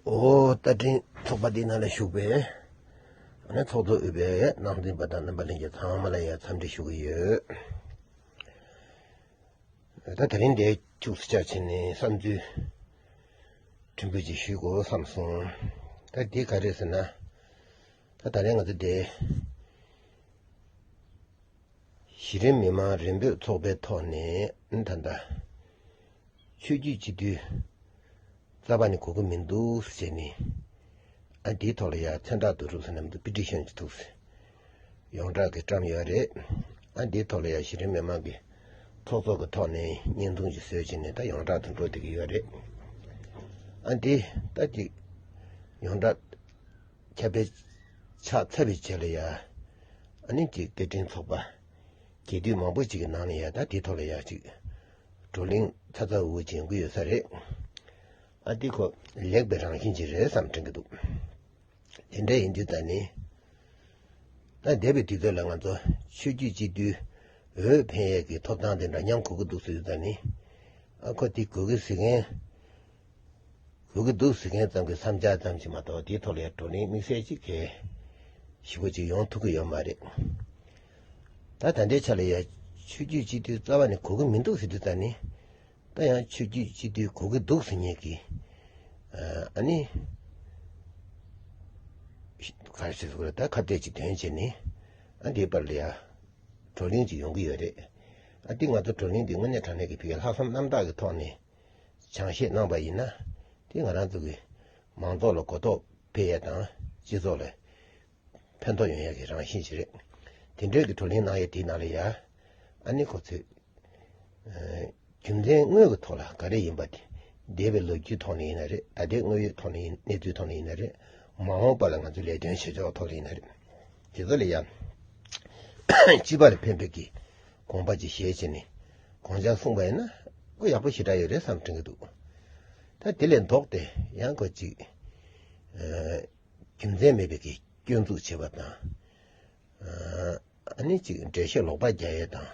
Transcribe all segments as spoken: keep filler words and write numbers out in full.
ཨོ། རྟ་མགྲིན་ཚོགས་པ་འདིའི་ནང་ལ་ཞུགས་པའི་ཨ་ནི་ཚོགས་གཙོ་དབུས་པའི་རྣམ་འདྲེན་པ་དང་རྣམ་པ་ལྷན་རྒྱས་ཚང་མ་ལ་ཡང་འཚམས་འདྲི་ཞུ་གི་ཡོད། ད་དེ་རིང་འདིར་ཁྱུག་ཙམ་བཅར་བྱས་ནས་བསམ་ཚུལ་ཕྲན་བུ་ཅིག་ཞུ་དགོས་བསམ་སོང་། ད་འདི་ག་རེ་ཟེར་ན། ད་ད་རེས་ང་ཚོ་འདི་གཞི་རིམ་མི་མང་རེ་འབོད་ཚོགས་པའི་ཐོག་ནས་ད་ལྟ་ཆོས་བརྒྱུད་སྤྱི་འཐུས་རྩ་བ་ནས་དགོས་ཀྱི་མི་འདུག་ཟེར་ནས། ཨ། འདིའི་ཐོག་ལ་ཡང་མཚན་རྟགས་བསྡུ་རུབ་ཟེར་ནས་མི་འདུག་པི་ཊི་ཤན་ཅིག་འདུག་ཟེར། ཡོངས་གྲགས་ཀྱིས་བཀྲམ་ཡོད་རེད། ཨ། འདིའི་ཐོག་ལ་ཡང་གཞི་རིམ་མི་མང་གི་ཚོགས་གཙོ་གི་ཐོག་ནས་བརྙན་ཐུང་ཅིག་བཟོས་བྱས་ནས་ད་ཡོངས་གྲགས་དུ་འགྲོ་བསྡད་ཀྱི་ཡོད་རེད། ཨ། འདི་ད་ཅིག་ཡོངས་གྲགས་ཁྱབ་སྤེལ་ཆགས་ཚར་བའི་རྗེས་ལ་ཡ། ཨ་ནི་ཅིག་སྐད་འཕྲིན་ཚོགས་པ་རྒྱས་བསྡུས་མང་པོ་ཅིག་གི་ནང་ནས་ཡ། ད་དེའི་ཐོག་ལ་ཡ་ཅིག་བགྲོ་གླེང་ཚ་ཚ་འུར་འུར་ཅིག་ཡོང་གི་ཡོད་ས་རེད། ཨ། འདི་ཁོ་ལེགས་པའི་རང་བཞིན་ཅིག་རེད་བསམ་དྲན་གྱི་འདུག་དེ་འདྲ་ཡིན་དུས་ད་ནི། ད་འདས་པའི་དུས་ཚོད་ལ་ང་ཚོ་ཆོས་བརྒྱུད་སྤྱི་འཐུས་འོས་འཕེན་ཡས་ཀྱི་ཐོབ་ཐང་དེ་འདྲ་མཉམ་དགོས་ཀྱི་འདུག་ཟེར་དུས་ད་ནི། ཨ། ཁོ་དེ་དགོས་ཀྱི་ཟེར་མཁན། དགོས་ཀྱི་འདུག་ཟེར་མཁན་ཙམ་གྱི་བསམ་འཆར་ཙམ་ཞིག་མ་གཏོགས་དེའི་ཐོག་ལ་བགྲོ་གླེང་དམིགས་བསལ་ཅིག་གལ་ཞེ་པོ་ཅིག་ཡོང་ཐུབ་ཀྱི་ཡོད་མ་རེད། ད་ད་ལྟའི་ཆ་ལ་ཡ་ཆོས་བརྒྱུད་སྤྱི་འཐུས་རྩ་བ་ནས་དགོས་ཀྱི་མི་འདུག་ཟེར་དུས་ད་ནི། ད་ཡང་ཆོས་བརྒྱུད་སྤྱི་འཐུས་དགོས་ཀྱི་འདུག་ཟེར་མཁན་གྱི། ཨ་ནི། ག་རེ་ཟེར་དགོས་རེད། ད་ཁ་གཏད་ཅིག་དོན་བྱས་ནས། ཨ། འདིའི་བར་ལ་ཡ་བགྲོ་གླེང་ཅིག་ཡོང་གི་ཡོད་རེད། ཨ། འདི་ང་ཚོ་བགྲོ་གླེང་འདི་དངོས་གནས་དྲང་གནས་ཀྱི་ཕ་གིའི་ལྷག་བསམ་རྣམ་དག་གི་ཐོག་ནས་སྦྱང་བཤད་གནང་པ་ཡིན་ན། དེ་ང་རང་ཚོ་གི་མང་ཚོགས་ལ་གོ་རྟོགས་འཕེལ་ཡས་དང་སྤྱི་ཚོགས་ལ་ཕན་ཐོགས་ཡོང་ཡས་ཀྱི་རང་བཞིན་ཞིག་རེད། དེ་འདྲའི་གི་བགྲོ་གླེང་གནང་ཡས་དེའི་ནང་ལ་ཡ། ཨ་ནི་ཁོ་ཚོས། ཨ། རྒྱུ་མཚན་དངོས་ཀྱི་ཐོག་ལ་ག་རེ་ཡིན་པ་དེ། འདས་པའི་ལོ་རྒྱུས་ཐོག་ནས་ཡིན་ན་རེད། ད་ལྟའི་དངོས་ཡོད་ཐོག་ནས་ཡིན། གནས་ཚུལ་ཐོག་ནས་ཡིན་ན་རེད། མ་འོངས་པ་ལ་ང་ཚོས་ལས་དོན་བྱེད་ཕྱོགས་ཐོག་ལ་ཡིན་ན་རེད། དེ་ཚོ་ལ་ཡང་སྤྱི་པ་ལ་ཕན་པའི་གི་དགོངས་པ་ཅིག་བཞེས་བྱས་ནས་དགོངས་འཆར་གསུངས་པ་ཡིན་ན་ཁོ་ཡག་པོ་ཞེ་དྲག་ཡོད་རེད་བསམ་དྲན་གྱི་འདུག་ད་དེ་ལས་ལྡོག་སྟེ་ཡང་ཁོ་ཅིག་ཨ། རྒྱུ་མཚན་མེད་པའི་གི་སྐྱོན་འཛུགས་བྱེད་པ་དང་། ཨ། ཨ་ནི་ཅིག་འགྲེལ་བཤད་ལོག་པ་རྒྱག་ཡས་དང་།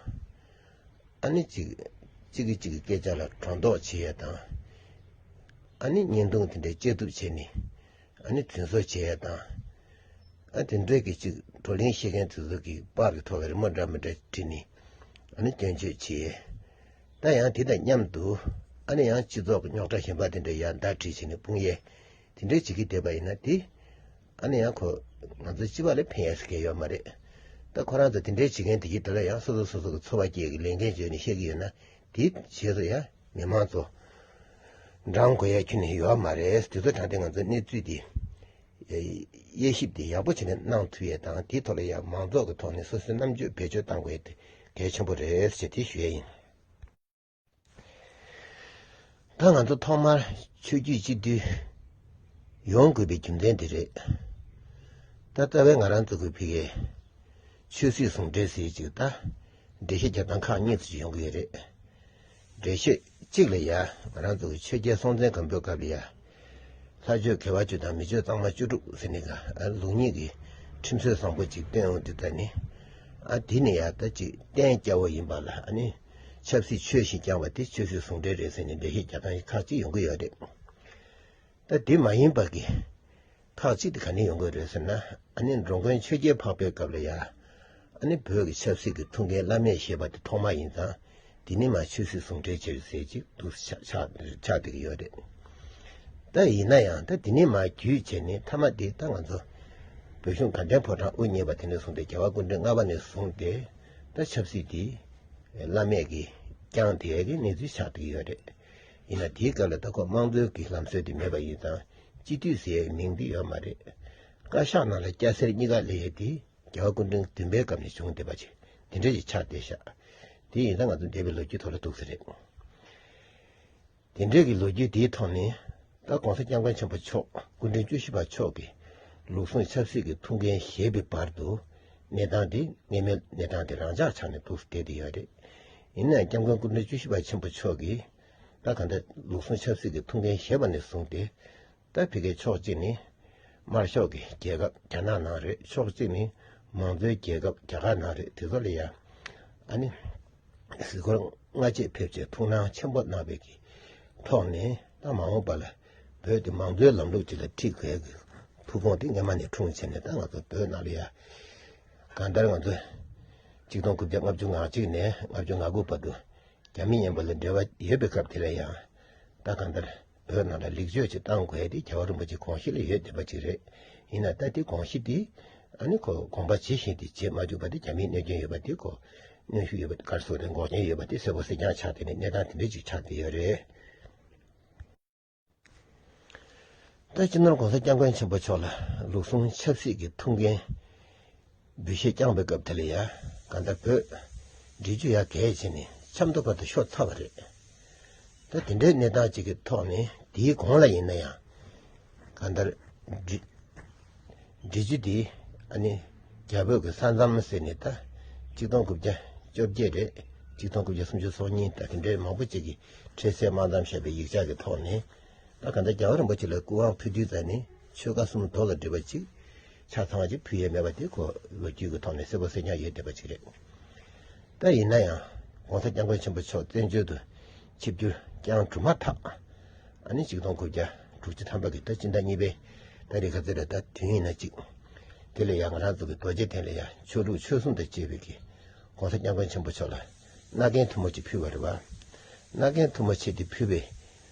ཨ་ནི་ཅིག་གཅིག་གིས་གཅིག་གི་སྐད་ཆ་ལ་སྒྲོ་འདོགས་བྱེད་ཡས་དང་། ཨ་ནི་བརྙན་ཐུང་དེ་འདྲའི་བཅད་གཏུབ་བྱས་ནས། ཨ་ནི་རྫུན་བཟོ་བྱེད་ཡས་དང་། ཨ། དེ་འདྲའི་གི་ཅིག་བགྲོ་གླེང་བཤད་མཁན་དེ་ཚོ་གི་པར་གི་ཐོག་ལ་རི་མོ་འདྲ་མི་འདྲ་བྲིས་ནས། ཨ་ནི་སྐྱོན་བརྗོད་བྱེད་ཡས། ད་ཡང་དེ་དང་མཉམ་དུ། ཨ་ནི་ཡང་སྤྱི་ཚོགས་ཀྱི་རྙོག་དྲ་གཞན་པ་དེ་འདྲ་ཡར་ཟླ་བྲིས་བྱས་ནས་སྤུངས་ཡས། དེ་འདྲའི་བྱེད་ཀྱི་བསྡད་པ་ཡིན་ན་དེ། ཨ་ནི་ཡང་ཁོ་ང་ཚོ་སྤྱི་པ་ལ་ཕན་ཡས་ཟེར་མཁན་ཡོད་མ་རེད། ད་ཁོ་རང་ཚོ་དེ་འདྲའི་བྱེད་མཁན་དེ་གྱིས་དེ་ལ་ཡང་སོ་སོ་སོ་སོ་གི་འཚོ་བ་སྐྱེལ་གི་ལས་འགན་བརྗོད་ནས་བཤད་ཀྱི་ཡོད་ན། དེའི་རྗེས་སུ་ཡང་མི་མང་ཚོ་འབྲང་དགོས་ཡ་ཁྱོན་ནས་ཡོད་མ་རེད། དེ་ཚོ་དྲང་བདེན་ང་ཚོ་གནས་ཚུལ་དེ་དབྱེ་ཞིབ་དེ་ཡག་པོ་བྱས་ནས་གནང་ཐུབ་ཡས་དང་། དེའི་ཐོག་ལ་ཡང་མང་ཚོགས་ཀྱི་ཐོག་ནས་སོ་སོའི་རྣམ་དཔྱོད་བེད་སྤྱོད་གཏང་དགོས་ཡས་དེ་གལ་ཆེན་པོ་རེད་ཅེས་དེ་ཞུ་ཡས་ཡིན། ད་ང་ཚོ་ཐོག་མར་ཆོས་བརྒྱུད་སྤྱི་འཐུས་ཡོང་དགོས་པའི་རྒྱུ་མཚན་དེ་རེད། ད་རྩ་བའི་ང་རང་ཚོ་གི་ཕ་གིའི་ཆོས་སྲིད་ཟུང་འབྲེལ་ཟེར་ཅིག་ད་འགྲེལ་བཤད་རྒྱག་སྟངས་ཁག་གཉིས་ཙམ་ཞིག་ཡོང་གི་ཡོད་རེད། འགྲེལ་བཤད་གཅིག་ལ་ཡ། ང་རང་ཚོ་གི་ཆོས་རྒྱལ་སྲོང་བཙན་སྒམ་པོའི་སྐབས་ལ་ཡ། ལྷ་ཆོས་དགེ་བ་བཅུ་དང་མི་ཆོས་གཙང་མ་བཅུ་དྲུག་ཟེར་ནས་ག་ལུགས་གཉིས་ཀྱི་ཁྲིམས་སྲོལ་བཟང་པོ་ཅིག་བཏོན་འོང་དུས་ད་ནི། ཨ། དེ་ནི་ཡ་ད་ཅིག་གཏན་སྐྱ་བོ་ཡིན་པ་ལ། ཨ་ནི་ཆབ་སྲིད་ཆོས་བཞིན་བསྐྱངས་པ་དེ་ཆོས་སྲིད་ཟུང་འབྲེལ་རེད་ཟེར་ནས་འགྲེལ་བཤད་རྒྱག་སྟངས་ཁག་ཅིག་ཡོང་གི་ཡོད་རེད། ད་དེ་མ་ཡིན་པ་གི་ཁག་ཅིག་དེ་ག་ནས་ཡོང་གི་རེད་ཟེར་ན། ཨ་ནི་འགྲོ་མགོན་ཆོས་རྒྱལ་འཕགས་པའི་སྐབས་ལ་ཡ། ཨ་ནི་བོད་ཀྱི་ཆབ་སྲིད་ཀྱི་ཐུགས་འགན་བླ་མས་བཞེས་པ་དེ་ཐོག་མ་ཡིན་ཙང་། དེ་ནས་མར་ཆོས་སྲིད་ཟུང་འབྲེལ་བྱས་ཟེར་ཅིག་འདུག་ཆགས་ཆགས་ཆགས་བསྡད་ཀྱི་ཡོད་རེད། ད་ཡིན་ན་ཡང་ད་དེ་ནས་མར་བརྒྱུད་བྱས་ནས་མཐའ་མ་དེ་ད་ང་ཚོ་བོད་གཞུང་དགའ་ལྡན་ཕོ་བྲང་དབུ་བརྙེས་པ་དེ་ནས་བཟུང་སྟེ། རྒྱལ་བ་སྐུ་ཕྲེང་ལྔ་པ་ནས་བཟུང་སྟེ་ད་ཆབ་སྲིད་དེ་བླ་མས་ཀྱིས་བསྐྱངས་བསྡད་ཀྱི་གནས་ཚུལ་ཆགས་བསྡད་ཀྱི་ཡོད་རེད། ཡིན་ན་དེའི་སྐབས་ལ་ད་ཁོ་དམངས་གཙོའི་གི་ལམ་སྲོལ་དེ་མེད་པ་ཡིན་ཙང་། སྤྱི་འཐུས་ཟེར་ཡའི་མིང་དེ་ཡོད་མ་རེད། བཀའ་ཤག་ནང་ལ་སྐྱ་སེར་གཉིས་ཀ་སླེབས་ཡས་དེ་རྒྱལ་བ་སྐུ་ཕྲེང་བདུན་པའི་སྐབས་ནས་བྱུང་བསྡད་པ་ཅིག་དེ་འདྲ་ཞིག་ཆགས་བསྡད་ཤག་དེ་ཡིན་ཙང་ང་ཚོ་འདས་པའི་ལོ་རྒྱུས་ཐོག་ལ་འདུག་ས་རེད། དེ་འདྲའི་གི་ལོ་རྒྱུས་དེའི་ཐོག་ནས། ད་༸གོང་ས་༸སྐྱབས་མགོན་ཆེན་པོ་མཆོག་སྐུ་ཕྲེང་བཅུ་བཞི་པ་མཆོག་གིས་ལུགས་ཟུང་ཆབ་སྲིད་ཀྱི་ཐུགས་འགན་བཞེས་པའི་བར་དུ། གནས་སྟངས་དེ་སྔ་མའི་གནས་སྟངས་དེ་རང་འཇགས་ཆགས་ནས་འདུག་སེ་བསྡད་དེ་ཡོད་རེད། ཡིན་ནའང་༸སྐྱབས་མགོན་སྐུ་ཕྲེང་བཅུ་བཞི་པ་ཆེན་པོ་མཆོག་གིས། ད་ག་འདྲ་ལུགས་ཟུང་ཆབ་སྲིད་ཀྱི་ཐུགས་འགན་བཞེས་པ་ནས་བཟུང་སྟེ། ད་ཕ་གིའི་ཕྱོགས་གཅིག་ནི་དམར་ཤོག་གི་རྒྱལ་ཁབ་རྒྱ་ནག་ནང་རེད། ཕྱོགས་གཅིག་ནི་མང་གཙོའི་རྒྱལ་ཁབ་རྒྱ་གར་ནང་རེད། དེ་ཚོ་ལ་ཡང་ཨ་ནི་གཟིགས་སྐོར་སྔ་རྗེས་ཕེབས་བྱས་ཐུགས་སྣང་ཆེན་པོ་གནང་བའི་གི་ཐོག་ནས། ད་མ་འོངས་པ་ལ་ བོད་དེ་མང་གཙོའི་ལམ་ལུགས་ཅིག་ལ་ཁྲིད་དགོས་ཀྱི་ཐུགས་དགོངས་དེ་སྔོན་མ་ནས་འཁྲུངས་བྱས་ནས། ད་ང་ཚོ་བོད་ནང་ལ་ཡ་གང་ལྟར་ང་ཚོ་ཆིག་སྟོང་དགུ་བརྒྱ་ལྔ་བཅུ་ང་གཅིག་ནས་ལྔ་བཅུ་ང་དགུ་བར་དུ་རྒྱ་མི་མཉམ་པོ་ལ་འབྲེལ་བ་ཡོད་པའི་སྐབས་དེ་ལ་ཡང་། ད་གང་ལྟར་བོད་ནང་ལ་ལེགས་བཅོས་ཅིག་བཏང་དགོས་དེ་རྒྱལ་བ་རིན་པོ་ཆེ་དགོངས་གཞི་ལ་ཡོད་བསྡད་པ་ཅིག་རེད། ཡིན་ན་ད་དེ་དགོངས་གཞི་དེ་ཨ་ནི་ཁོ་དགོངས་པ་ཇི་བཞིན་དེ་བྱེད་མ་བཅུག་པ་དེ་རྒྱ་མིའི་གནོད་སྐྱོན་ཡོད་པ་དེ་ཁོ་གནོན་ཤུགས་ཡོད་པ་ག་རེ་ཟེར་དགོས་རེད། འགོག་རྐྱེན་ཡོད་པ་དེ་གསལ་པོ་གསལ་རྐྱང་ཆགས་བསྡད་ནས་གནས་སྟངས་དེ་འདྲ་ཅིག་ཆགས་བསྡད་ཡོད་རེད། ད་སྤྱི་ནོར་༸གོང་ས་༸སྐྱབས་མགོན་ཆེན་པོ་མཆོག་ལ་ལུགས་ཟུང་ཆབ་སྲིད་ཀྱི་ཐུགས་འགན་འབུལ་བཞེས་བསྐྱངས་པའི་སྐབས་དེ་ལ་ཡ། གང་ལྟར་བོད་འབྲེལ་བརྒྱུད་ཡ་གལ་ཆེ་ནས་ཆབ་མདོ་བར་དུ་ཤོར་ཚར་བ་རེད། ད་དེ་འདྲའི་གནས་སྟངས་ཅིག་གི་ཐོག་ནས་དེའི་གོང་ལ་ཡིན་ན་ཡང་། གང་ལྟར་འབྲེལ་འབྲེལ་བརྒྱུད་དེ་ཨ་ནི་རྒྱ་བོད་ཀྱི་ས་མཚམས་ཟེར་ནས། ད་ཆིག་སྟོང་དགུ་བརྒྱ་བཅོ་བརྒྱད་རེད། ཆིག་སྟོང་དགུ་བརྒྱ་སུམ་ཅུ་སོ་གཉིས། ད་དེ་འདྲའི་མང་པོ་ཅིག་གིས་འཕྲལ་སེལ་དམག་མཚམས་ཞེས་པའི་ཡིག་ཆ་གི་ཐོག་ནས། ད་གང་ལྟར་རྒྱལ་བ་རིན་པོ་ཆེ་ལ་སྐུ་དབང་ཕུལ་དུས་ཙམ་ནས་ཆོལ་ཁ་གསུམ་དོ་ལ་འདྲི་བ་ཅིག་ཆ་ཚང་བ་ཅིག་ཕུལ་ཡས་མེད་པ་དེ་ཁོ་ལོ་རྒྱུས་ཀྱི་ཐོག་ནས་གསལ་པོ་གསལ་རྐྱང་ཡོད་བསྡད་པ་ཅིག་རེད། ད་ཡིན་ན་ཡང་༸གོང་ས་༸སྐྱབས་མགོན་ཆེན་པོ་མཆོག་བཙན་བྱོལ་དུ་ཆིབས་བསྒྱུར་བསྐྱངས་གྲུབ་མ་ཐག་ཨ་ནི་ཆིག་སྟོང་དགུ་བརྒྱ་དྲུག་ཅུ་ཐམ་པ་གི་ད་སྤྱི་ཟླ་གཉིས་པའི་ད་རེས་ག་ཚོད་རེད། ད་དུས་ཡིན་ན་ཅིག་དེ་ལ་ཡང་ང་རང་ཚོ་གི་རྡོ་རྗེ་གདན་ལ་ཡང་ཆོས་ལུགས་ཆོལ་གསུམ་དང་བཅས་པའི་གི་༸གོང་ས་༸སྐྱབས་མགོན་ཆེན་པོ་མཆོག་ལ་མནའ་གན་ཐུན་མོང་ཅིག་ཕུལ་བ་རེད་བ། མནའ་གན་ཐུན་མོང་ཆེ་དེ་ཕུལ་བའི་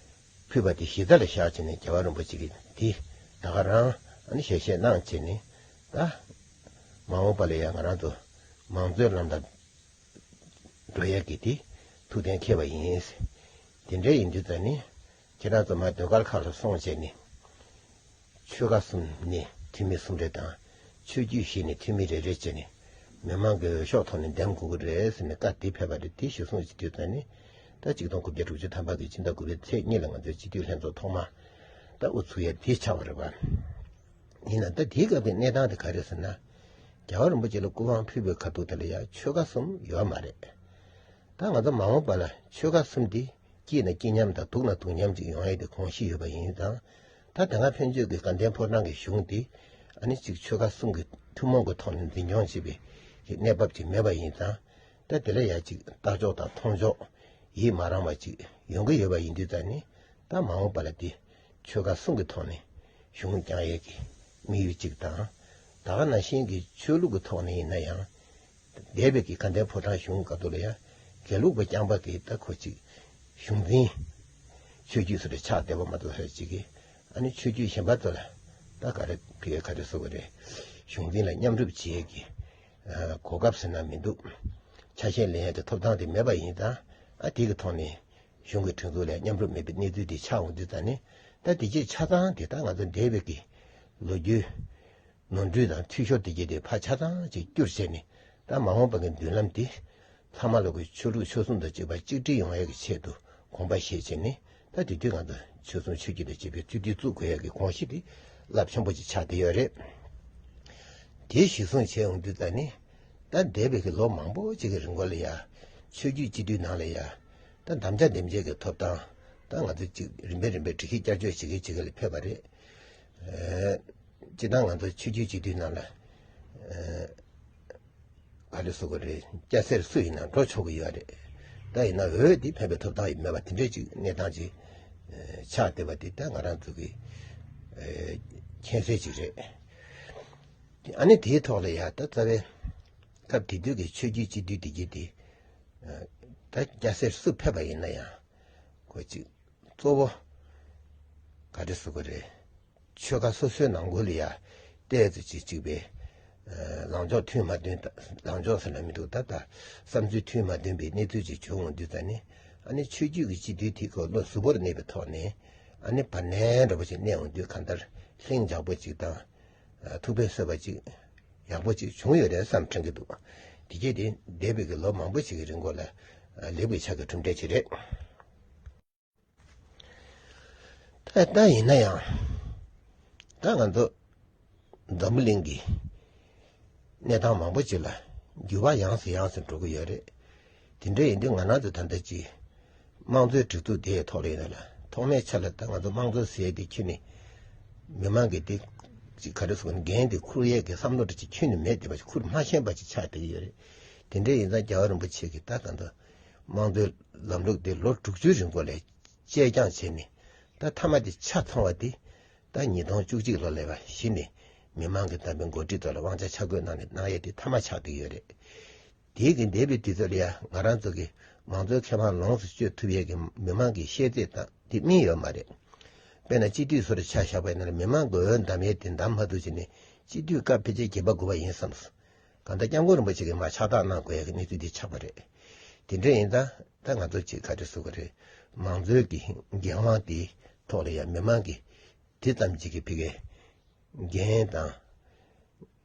ཕུལ་བ་དེ་གཞི་རྩ་ལ་བཞག་བྱས་ནས་རྒྱལ་བ་རིན་པོ་ཆེ་གིས་དེ་ད་ག་རང་ཨ་ནི་ཞལ་བཞེས་གནང་བྱས་ནས། ད་མ་འོངས་པ་ལ་ཡང་ང་རང་ཚོ་མང་གཙོའི་ལམ་ལ་འགྲོ་ཡས་ཀྱི་དེ་ཐུགས་གཏན་འཁེལ་བ་ཡིན། དེ་འདྲ་ཡིན་དུས་ཙམ་ནས་ཁྱེད་རང་ཚོ་མར་ཟློས་གར་ཁག་ལ་སོང་བྱས་ནས། ཆོལ་ཁ་གསུམ་ནས་འཐུས་མི་གསུམ་རེ་དང་། ཆོས་བརྒྱུད་བཞི་ནས་འཐུས་མི་རེ་རེ་བྱས་ནས་མི་མང་གི་འོས་ཤོག་ཐོག་ནས་འདེམས་དགོས་ཀྱི་རེད་ཟེར་ནས་བཀའ་དེ་ཕེབས་པ་རེད། དེ་གཞིར་བཟུང་བྱེད་དུས་ཙམ་ནས་ད་ཆིག་སྟོང་དགུ་བརྒྱ་དྲུག་ཅུ་ཐམ་པ་གི་ཕྱི་ཟླ་དགུ་པའི་ཚེས་གཉིས་ལ་ང་ཚོའི་སྤྱི་འཐུས་ལྷན་ཚོགས་ཐོག་མ་ད་དབུ་ཚུགས་ཡ་དེ་ཆགས་པ་རེད་བ། ཡིན་ན་ད་དེའི་སྐབས་ཀྱི་གནས་སྟངས་དེ་ག་རེ་ཟེར་ན། རྒྱལ་བ་རིན་པོ་ཆེ་ལ་སྐུ་དབང་ཕུལ་བའི་ཁ་ཐུག་དེ་ལ་ཡ་ཆོལ་ཁ་གསུམ་ཡོད་མ་རེད། ད་ང་ཚོ་མ་འོངས་པ་ལ་ཆོལ་ཁ་གསུམ་དེ་སྐྱིད་ན་སྐྱིད་མཉམ་དང་སྡུག་ན་སྡུག་མཉམ་ཅིག་ཡོང་ཡས་དེ་དགོངས་གཞི་ཡོད་པ་ཡིན་ཙང་། ད་ད་སྔ་ཕན་ཆད་ཀྱི་དགའ་ལྡན་ཕོ་བྲང་གི་གཞུང་དེ་ཨ་ནི་གཅིག་ཆོལ་ཁ་གསུམ་གྱི་ཐུན་མོང་གི་ཐོག་ནས་འཛིན་སྐྱོང་བྱེད་པའི་གནས་བབ་ཅིག་མེད་པ་ཡིན་ཙང་། ད་དེ་ལ་ཡ་གཅིག་ལྟ་ཕྱོགས་དང་མཐོང་ཕྱོགས་ཡིད་མ་རངས་པ་ཅིག་ཡོང་གི་ཡོད་པ་ཡིན་དུས་ཙང་ནི། ད་མ་འོངས་པ་ལ་དེ་ཆོལ་ཁ་གསུམ་གྱི་ཐོག་ནས་གཞུང་བསྐྱང་ཡས་ཀྱི་དམིགས་ཡུལ་གཅིག་དང་། ད་ག་ནང་བཞིན་གྱི་ཆོས་ལུགས་ཀྱི་ཐོག་ནས་ཡིན་ན་ཡང་། འདས་པའི་གི་དགའ་ལྡན་ཕོ་བྲང་གཞུང་སྐབས་དུ་ལ་ཡང་དགེ་ལུགས་པ་རྐྱང་པ་གི་ད་ཁོ་གཅིག་གཞུང་འཛིན་ཆོས་བརྒྱུད་སུ་རེ་ཆགས་བསྡད་པ་མ་གཏོགས་ཧ་ཅིག་གི་ཨ་ནི་ཆོས་བརྒྱུད་གཞན་པ་ཚོ་ལ་ད་ག་རེ་ཕི་ག་རེ་ཟེར་དགོས་རེད། གཞུང་འཛིན་ལ་མཉམ་རུབ་བྱེད་ཡས་ཀྱི་གོ་སྐབས་ཟེར་ན་མི་འདུག་ཆ་ཤས་ལེན་ཡས་ཀྱི་ཐོབ་ཐང་དེ་མེད་པ་ཡིན་ཙང་། ཨ་དེ་གི་ཐོག་ནས་གཞུང་གི་སྒྲིག་འཛུགས་ལ་མཉམ་རུབ་མེད་པའི་གནས་ཚུལ་དེ་ཆགས་འོང་དུས་ཙང་ནས། ད་དེ་རྗེས་ཆ་ཚང་དེ་ད་ང་ཚོ་འདས་པའི་གི་ལོ་རྒྱུས་ནོར་འཁྲུལ་དང་འཐུས་ཤོར་དེ་རྗེས་དེ་ཕར་ཆ་ཚང་ཅིག་བསྐྱུར་བྱས་ནས། ད་མ་འོངས་པ་གི་མདུན་ལམ་དེ་ལྷག་མ་ལོག་གི་ཆོས་ལུགས་ཆོལ་གསུམ་དང་བཅས་པ་གཅིག་སྒྲིལ་ཡོང་ཡས་ཀྱི་ཆེད་དུ་དགོངས་པ་བཞེས་བྱས་ནས། ད་དེ་དུས་ང་ཚོ་ཆོལ་གསུམ་ཆོས་བརྒྱུད་དང་བཅས་པའི་སྤྱི་འཐུས་བཙུགས་དགོས་ཡས་ཀྱི་དགོངས་གཞི་དེ་རླབས་ཆེན་པོ་ཅིག་ཆགས་བསྡད་ཡོད་རེད། དེ་གཞིར་བཟུང་བྱས་འོང་དུས་ཙང་ནི། ད་འདས་པའི་གི་ལོ་མང་པོ་ཅིག་གི་རིང་གོ་ལ་ཡ། ཆོས་བརྒྱུད་སྤྱི་འཐུས་ནང་ལ་ཡ། ད་དམ་བཅའ་འདེམས་བྱེད་ཀྱི་ཐོབ་ཐང་། ད་ང་ཚོ་ཅིག་རིམ་པས་རིམ་པས་སྒྲིག་གཞི་བསྐྱར་བཅོས་བྱེད་ཀྱི་བྱེད་ཀྱི་ལ་ཕེབས་པ་རེད། ཨེ། སྤྱིར་བཏང་ང་ཚོ་ཆོས་བརྒྱུད་སྤྱི་འཐུས་ནང་ལ། ཨེ། ག་རེ་ཟེར་དགོས་རེད། སྐྱ་སེར་སུ་ཡིན་ན་འགྲོ་ཆོག་གི་ཡོད་རེད། ད་ཡིན་ན་འོས་དེ་ཕན་པའི་ཐོབ་ཐང་ཡོད་མེད་པ་དེ་འདྲས་ཅིག་གནས་སྟངས་ཅིག་ཆགས་བསྡད་པ་དེ་ད་ང་རང་ཚོ་གི་མཁྱེན་གསལ་ཅིག་རེད། ཨ་ནི་དེའི་ཐོག་ལ་ཡ་ད་རྩ་བའི་སྐབས་དེ་དུས་ཀྱི་ཆོས་བརྒྱུད་སྤྱི་འཐུས་དེ་གྱད་དེ། ད་སྐྱ་སེར་སུ་ཕེབས་པ་ཡིན་ན་ཡང་ཁོ་ཅིག་གཙོ་བོ་ག་རེ་ཟེར་དགོས་རེད། ཆོལ་ཁ་སོ་སོའི་ནང་ཁུལ་ལ་ཡ་ཏོག་ཙམ་ཅིག་གཅིག་པའི་ལངས་ཕྱོགས་མཐུན་མ་མཐུན། ལངས་ཕྱོགས་ཟེར་ན་མི་འདུག་ད་ལྟ་བསམ་ཚུལ་མཐུན་མ་མཐུན་པའི་གནས་ཚུལ་ཅིག་བྱུང་འོང་དུས་ཙང་ནི། ཨ་ནི་ཆོས་བརྒྱུད་ཀྱི་སྤྱི་འཐུས་དེ་ཁོ་བློ་གཟུ་བོར་གནས་པའི་ཐོག་ནས། ཨ་ནི་བར་གནས་འདྲ་པོ་ཞིག་གནས་འོང་དུས་གང་ལྟར་ལྷིང་འཇགས་པོ་ཅིག་དང་། ཐུགས་ཕན་གསོས་པ་ཅིག་ཡག་པོ་ཅིག་བྱུང་ཡོད་རེད་བསམ་དྲན་གྱི་འདུག་དེ་གྱད་དེ་འདས་པའི་གི་ལོ་མང་པོ་ཞིག་གི་རིང་གོ་ལ་ལེགས་པའི་ཆ་གི་གྲུབ་འབྲས་ཅིག་རེད། ད་ད་ཡིན་ན་ཡང་། ད་ང་ཚོ་འཛམ་བུ་གླིང་གི་གནས་སྟངས་མང་པོ་ཅིག་ལ་འགྱུར་བ་ཡང་སེ་ཡང་སེ་འགྲོ་གི་ཡོད་རེད། དེ་འདྲ་ཡིན་དུས་ང་རང་ཚོ་ད་ལྟ་ཅིག་དམངས་གཙོའི་སྒྲིག་འཛུགས་དེའི་ཐོག་ལ་ཡིན་ན་ལ། ཐོག་མའི་ཆ་ལ་ད་ང་ཚོ་དམངས་གཙོ་ཟེར་ཡས་དེ་ཁྱོན་ནས་མི་མང་གི་དེ་ཅིག་ག་རེ་ཟེར་དགོས་རེད། འགན་དེ་འཁུར་ཡས་ཀྱི་བསམ་བློ་འདྲ་ཅིག་ཁྱོན་ནས་མེད་བསྡད་པ་ཅིག་འཁུར་མ་ཤེས་པ་ཅིག་ཆགས་བསྡད་ཀྱི་ཡོད་རེད། དེ་འདྲ་ཡིན་ཙང་རྒྱལ་བ་རིན་པོ་ཆེ་གིས་ད་ད་ལྟ་དམངས་གཙོའི་ལམ་ལུགས་དེ་ལོ་དྲུག་ཅུའི་རིང་གོ་ལ་བཅད་རྐྱང་བྱས་ནས། ད་མཐའ་མ་དེ་ཆ་ཚང་བ་དེ་ད་ཉིས་སྟོང་བཅུ་གཅིག་ལོ་ལ་ཡ་གཞི་ནས་མི་མང་གི་བདམས་པའི་འགོ་ཁྲིད་ཐོག་ལ་དབང་ཆ་ཆ་བགོས་གནང་ནས་གནང་ཡས་དེ་མཐའ་མ་ཆགས་བསྡད་ཡོད་རེད། དེའི་གི་འདས་པའི་དུས་ཚོད་ལ་ཡ་ང་རང་ཚོ་གི་མང་གཙོའི་ཁེ་ཕན་ལོངས་སུ་སྤྱོད་ཐུབ་ཡས་ཀྱི་མི་མང་གི་ཤེས་ཚད་དང་དེ་སྨིན་ཡོད་མ་རེད། དཔེར་ན་སྤྱི་འཐུས་ཚོ་རུ་ཆ་བཞག་པ་ཡིན་ན་མི་མང་གི་འོས་འདེམས་ཡས་དེ་འདེམས་མ་ཐུབ་བྱས་ནས་སྤྱི་འཐུས་སྐབས་ཕལ་ཆེར་བརྒྱད་པ་དགུ་པ་ཡིན་བསམས། གང་ལྟར་སྐྱབས་མགོན་རིན་པོ་ཆེ་གིས་མར་ཕྱག་རྟགས་གནང་དགོས་ཡས་ཀྱི་གནས་ཚུལ་འདི་ཆགས་པ་རེད། དེ་འདྲ་ཡིན་ཙང་ད་ང་ཚོ་ཅིག་ག་རེ་ཟེར་དགོས་རེད། མང་གཙོའི་གི་འགན་དབང་དེའི་ཐོག་ལ་ཡང་མི་མང་གིས་དེ་ཙམ་ཅིག་གི་ཕ་གིའི་འགན་དང་